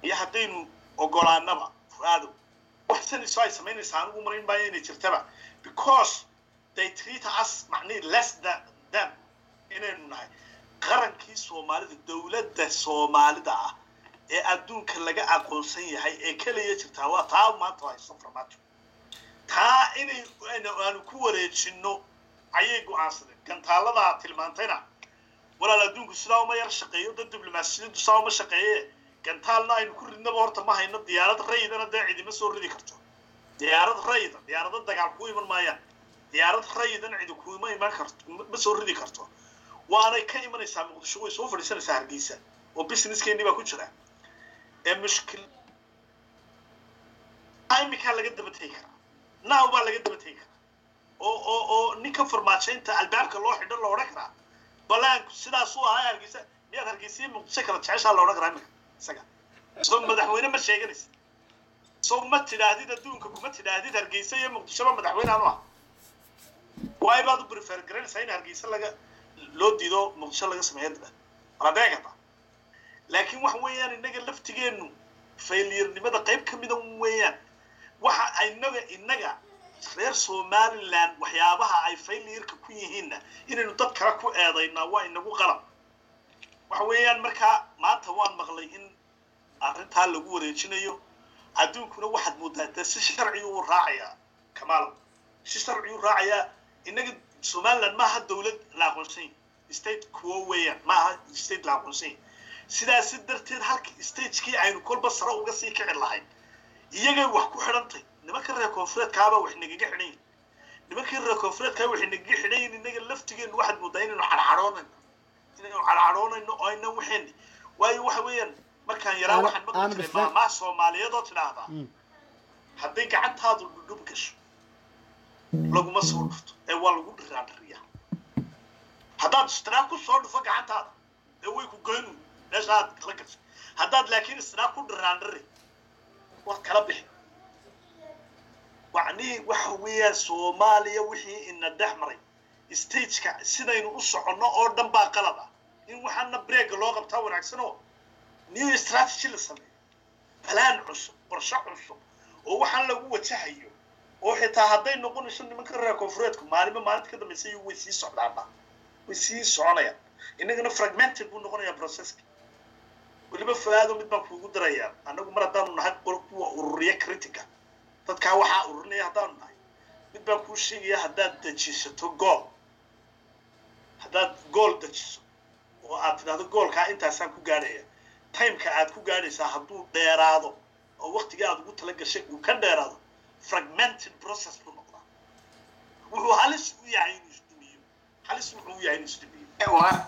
iyo haddaynu ogolaanaba, Fu'aadow, wax saniso ay samaynaysaa anigu marayn maayo inay jirtaba, because they treat us macnihi less than them inaynu nahay qarankii Soomaalida, dowladda Soomaalida ah. Ee adduunka laga aqoonsan yahay ee keliya jirtaa waa taa maanta haysto Farmaajo. Taa inay aanu ku wareejinno ayay go'aansadeen. Gantaaladaa tilmaantayna, walaal, adduunku sidaa uma yar shaqeeyo, dad diblomaasiyaddu sidaa uma shaqeeye. Gantaalna aynu ku ridnaba horta ma hayno. Diyaarad rayidana dee cidima soo ridi karto. Diyaarad rayida, diyaarado dagaal ku iman maayaan. Diyaarad rayidana cidi kuma iman karto, ma soo ridi karto. Waanay ka imanaysaa Muqdisho, way soo fadhiisanaysaa Hargeysa oo businesskeenii baa ku jira. Ee mushkil imikaa laga daba tegi karaa, now baa laga daba tegi karaa oo ninka Farmaajaynta albaabka loo xidho la odhan karaa, balaanku sidaasuu ahaa. Hargeysa miyaad Hargeysa iyo Muqdisho kala jeceshaa la odhan karaa iminka isaga. Soo madaxweyne ma sheeganaysa? Soo ma tidhaahdid adduunka kuma tidhaahdid Hargeysa iyo Muqdishoba madaxweyne aanu ah? Waay baad u prefer garanaysaa in Hargeysa laga loo diido, Muqdisho laga sameeyo daba waladeegata. Laakiin waxa weeyaan, innaga laftigeennu failurenimada qayb ka mida weeyaan. Waxa inaga reer Somaliland waxyaabaha ay failureka ku yihiinna inaynu dad kale ku eedaynaa waa inagu qalab. Waxa weeyaan, markaa maanta waan maqlay in arrintaa lagu wareejinayo. Adduunkuna waxaad moodaa dee si sharciga uu raacayaa, Kamaalo, si sharci u raacayaa. Innaga Somaliland maaha dowlad la aqoonsan yahay, state quo weeyaan, maaha state la aqoonsan yahay. Sidaasi darteed halka stagekii aynu kolba sare uga sii kici lahayn iyagay wax ku xidhantay. Nimanka reer koonfureedkaabaa wax nagaga xidhan yihin. Nimankii reer koonfureedkaa waxay nagaga xidhan yihin. Innaga laftigeennu waxaad moodaa inaynu cadhoonayno oo aynan waxeen. Waayo, waxa weeyaan, markaan yaraa waxaan maqli jiray maamaha Soomaaliyeed oo tidhaahdaa, "Hadday gacantaadu dhudhub gasho laguma soo dhufto ee waa lagu dhiraandhiriyaa. Haddaad istiraaq ku soo dhufo gacantaada ee way ku goynu meeshaad la gashay. Haddaad laakiin istiraaq ku dhiraandhiri, waad kala bixi." Wacnihii waxa weeyaan, Soomaaliya wixii ina dhex maray, stageka sidaynu u soconno oo dhan baa qalad ah. In waxaana breega loo qabtaa wanaagsan oo new strategy la sameeyo, plan cusub, qorshe cusub oo waxaan lagu wajahayo, oo xitaa hadday noqonayso nimanka reer koonfureedku maalinba maalinta ka dambaysa iyagu way sii socdaanba, way sii soconayaan. Innagana fragmented buu noqonayaa processka. Weliba Fuaado, mid baan kuugu darayaa. Annagu mar haddaanu nahay kuwa ururiya critica, dadkaa waxaa ururinaya haddaanu nahay, mid baan kuu sheegaya. Haddaad dejisato goal, haddaad goal dejiso oo aad tidhahdo goalkaa intaasaan ku gaadhaya, timeka aad ku gaadhaysaa hadduu dheeraado oo waktigii aad ugu tala gashay uu ka dheeraado, fragmented process buu noqdaa. Wuxuu halis u yahay inuu isdumiyo, halis wuxuu u yahay inuu isdumiyo.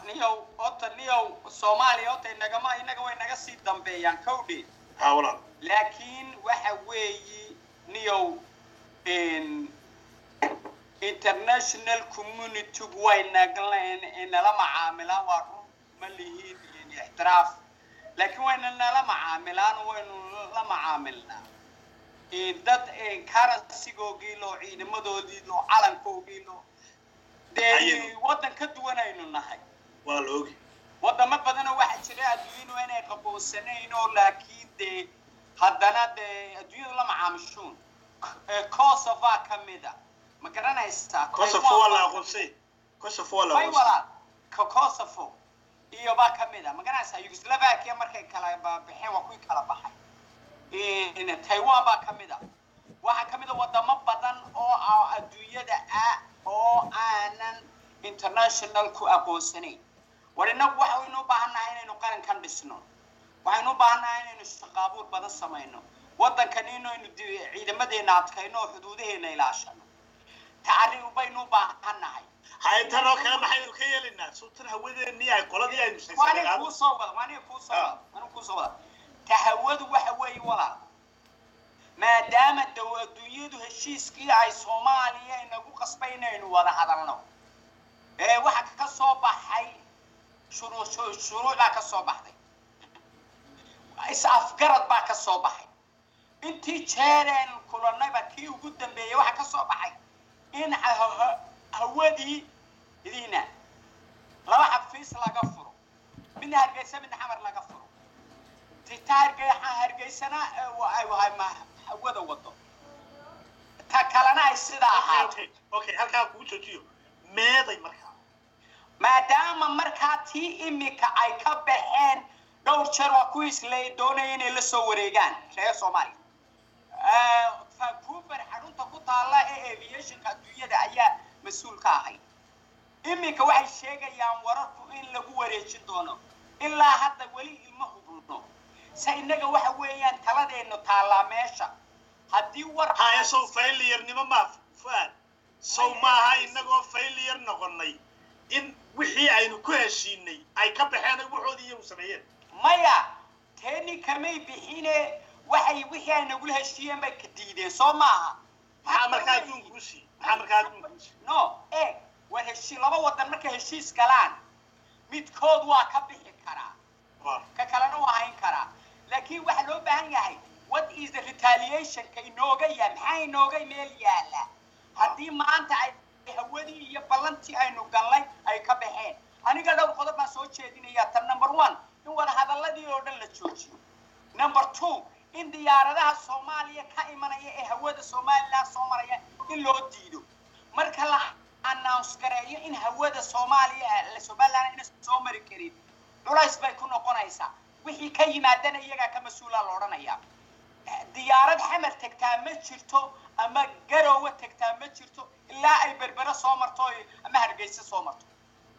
Niyow, horta niyow, Soomaaliya horta inagama inaga way naga sii dambeeyaan, kowdhe. Ha, walaal. Laakiin waxa weeyi, niyow, international communitygu way nagla nala macaamilaan. Waa run, ma lihiin ixtiraaf, laakiin wayna nala macaamilaan, waynu la macaamilnaa. Dad currencygoogii loo, ciidamadoodii loo, calankoogii loo, dee waddan ka duwan aynu nahay. Waa la ogi. Wadamo badanoo waxaa jira adduunyadu inay qaboonsanayn oo laakiin dee haddana dee adduunyadu la macaamishuun. Kosovo ka mida, ma garanaysaa? Kosovo waa la aqoonsay, Kosovo waa la way aqoonsay. Walaal, Kosovo iyo baa ka mid a, ma garanaysaa? Yugoslavia markay kala baxeen waa kuwii kala baxay. Taiwan baa ka mid a. Waxaa ka mid a wadamo badan oo adduunyada ah oo aanan international ku aqoonsanayn. War innagu waxaynu u baahannahay inaynu qarankan dhisno. Waxaynu u baahannahay inaynu shaqaabuur badan samayno waddankan, inaynu ciidamadeena adkayno oo xuduudaheena ilaashano. Tacari baynu u baahannahay. Haytan oo kale maxaynu ka yeelaynaa? Sultan, hawadeenii ay qoladii aynu waaniga kuu soo wada, waaniga kuu soo wada, waaniga kuu soo wada. Tahawadu waxa weeye, walaal, maadaama dow adduunyadu heshiiskii ay Soomaaliya inagu qasbay inaynu wada hadalno ee waxa ka soo baxay shuruucdaa ka soo baxday, is afgarad baa ka soo baxay. Intii jeereen kulannayba kii ugu dambeeyey waxa ka soo baxay in hawadii idiina laba xafiis laga furo, midna Hargeysa, midna Xamar laga furo. Tita Hargeysana ay hawada wado, ta kalena ay sidaa ahaato. Okay, halkaa kugu joojiyo. Meeday markaa? Maadaama markaa tii imika ay ka baxeen Dhowr jeer waa kuwii isle doonaya inay la soo wareegaan reer Soomaaliya. Vancouver xarunta ku taalla ee aviationka adduunyada ayaa mas-uul ka ahayd. Iminka waxay sheegayaan wararku in lagu wareejin doono. Ilaa hadda weli ilma hubno se innaga waxa weeyaan taladeennu taallaa meesha haddii war Haya, sow failure-nimo maa, Fuaad? Sow maaha innagoo failure noqonnay in wixii aynu ku heshiinay ay ka baxeen oo waxoodii iyagu sameeyeen? Maya, teeni kamay bixine, waxay wixii ay nagula heshiiyeen bay ka diideen, soo maaha? Maxaa markaa adduunku u siiyey? Maxaa markaa adduunku u siiyey? No, eeg, war heshii laba wadan markay heshiis galaan, midkood waa ka bixi karaa, ka kalena waa hayn karaa, laakiin waxa loo baahan yahay, what is the retaliation-ka inooga yaa, maxaa inooga meel yaala haddii maanta ay hawadii iyo ballantii aynu gallay ay ka baxeen? Aniga dhowr qodob baan soo jeedinayaa. Tan number one, in wada hadalladii oo dhan la joojiyo. Number two, in diyaaradaha Soomaaliya ka imanaya ee hawada Somaliland soo maraya in loo diido. Marka la announce gareeyo in hawada Soomaaliya, Somaliland ina soo mari karin, culays bay ku noqonaysaa. Wixii ka yimaadana iyagaa ka mas-uula la odhanayaa. Diyaarad Xamar tagtaa ma jirto ama Garowe tagtaa ma jirto ilaa ay Berbere soo marto ama Hargeysa soo marto.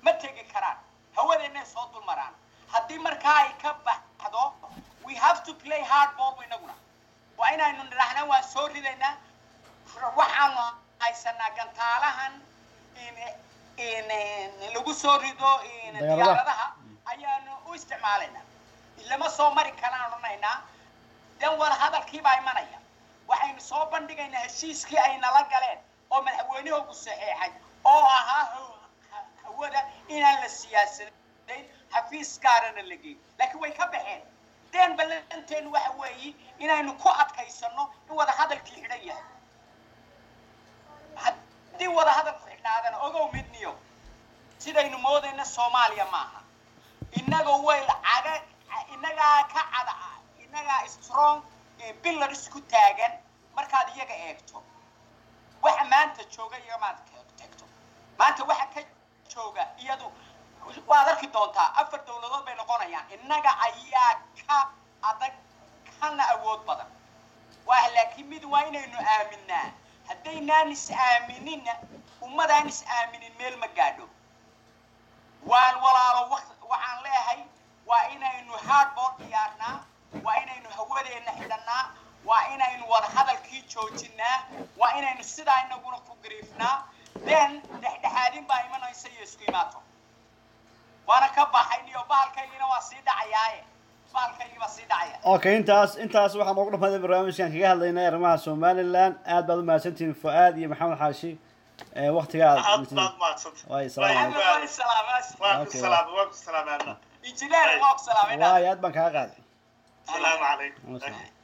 Ma tegi karaan, hawadeenay soo dulmaraan. Haddii markaa ay ka baxdo, we have to play hard ball. Inaguna waa inaynu nidhaahnaa waan soo ridaynaa. Waxaanu haysanaa gantaalahan in lagu soo rido diyaaradaha ayaanu u isticmaalaynaa. Lama soo mari karaan odhanaynaa. Dan wada hadalkiibaa imanaya. Waxaynu soo bandhigaynaa heshiiskii ay nala galeen oo madaxweynahoogu saxeexay oo ahaa hawada inaan la siyaasadayn, xafiis gaarana la geyn, laakiin way ka baxeen. Deen ballanteenu waxa weeye inaynu ku adkaysano in wada hadalkii xidhan yahay. Haddii wada hadalku xidhnaadana, ogow midniyo, sidaynu moodayna Soomaaliya maaha. Innaga way caga, innagaa ka cada, innagaa strong pillars ku taagan. Markaad iyaga eegto waxa maanta jooga, iyaga maanta eegto maanta waxa ka jooga, iyadu waad arki doontaa, afar dowladood bay noqonayaan. Innaga ayaa ka adag kana awood badan waa, laakiin mid waa inaynu aaminaa. Haddaynaan is aaminina, ummadaan is aaminin meel ma gaadho. Waan walaalo, waxaan leeyahay waa inaynu hardball ciyaarnaa, waa inaynu hawadeenna xidhannaa, waa inaynu wada hadalkii joojinaa, waa inaynu sidaa inaguna ku gariifnaa. Then dhexdhexaadin baa imanaysa iyo isku imaato. Waana ka baxay niyo, bahalkaygiina waa sii dhacayaaye, bahalkaygii baa sii dhacaya. Okay, intaas waxaa noogu dhamaaday barnaamijkan kaga hadlaynay arrimaha Somaliland. Aad baad u mahadsantihiin, Fuaad iyo Maxamed Xaashi, waqtiga aad Aad baad mahadsantay. Waay, salaam calaykum. Waa ku salaam, waa ku salaamaana. Injineer, waa ku salaamay. Waay, aad baan kaga qaaday. Asalaamu calaykum.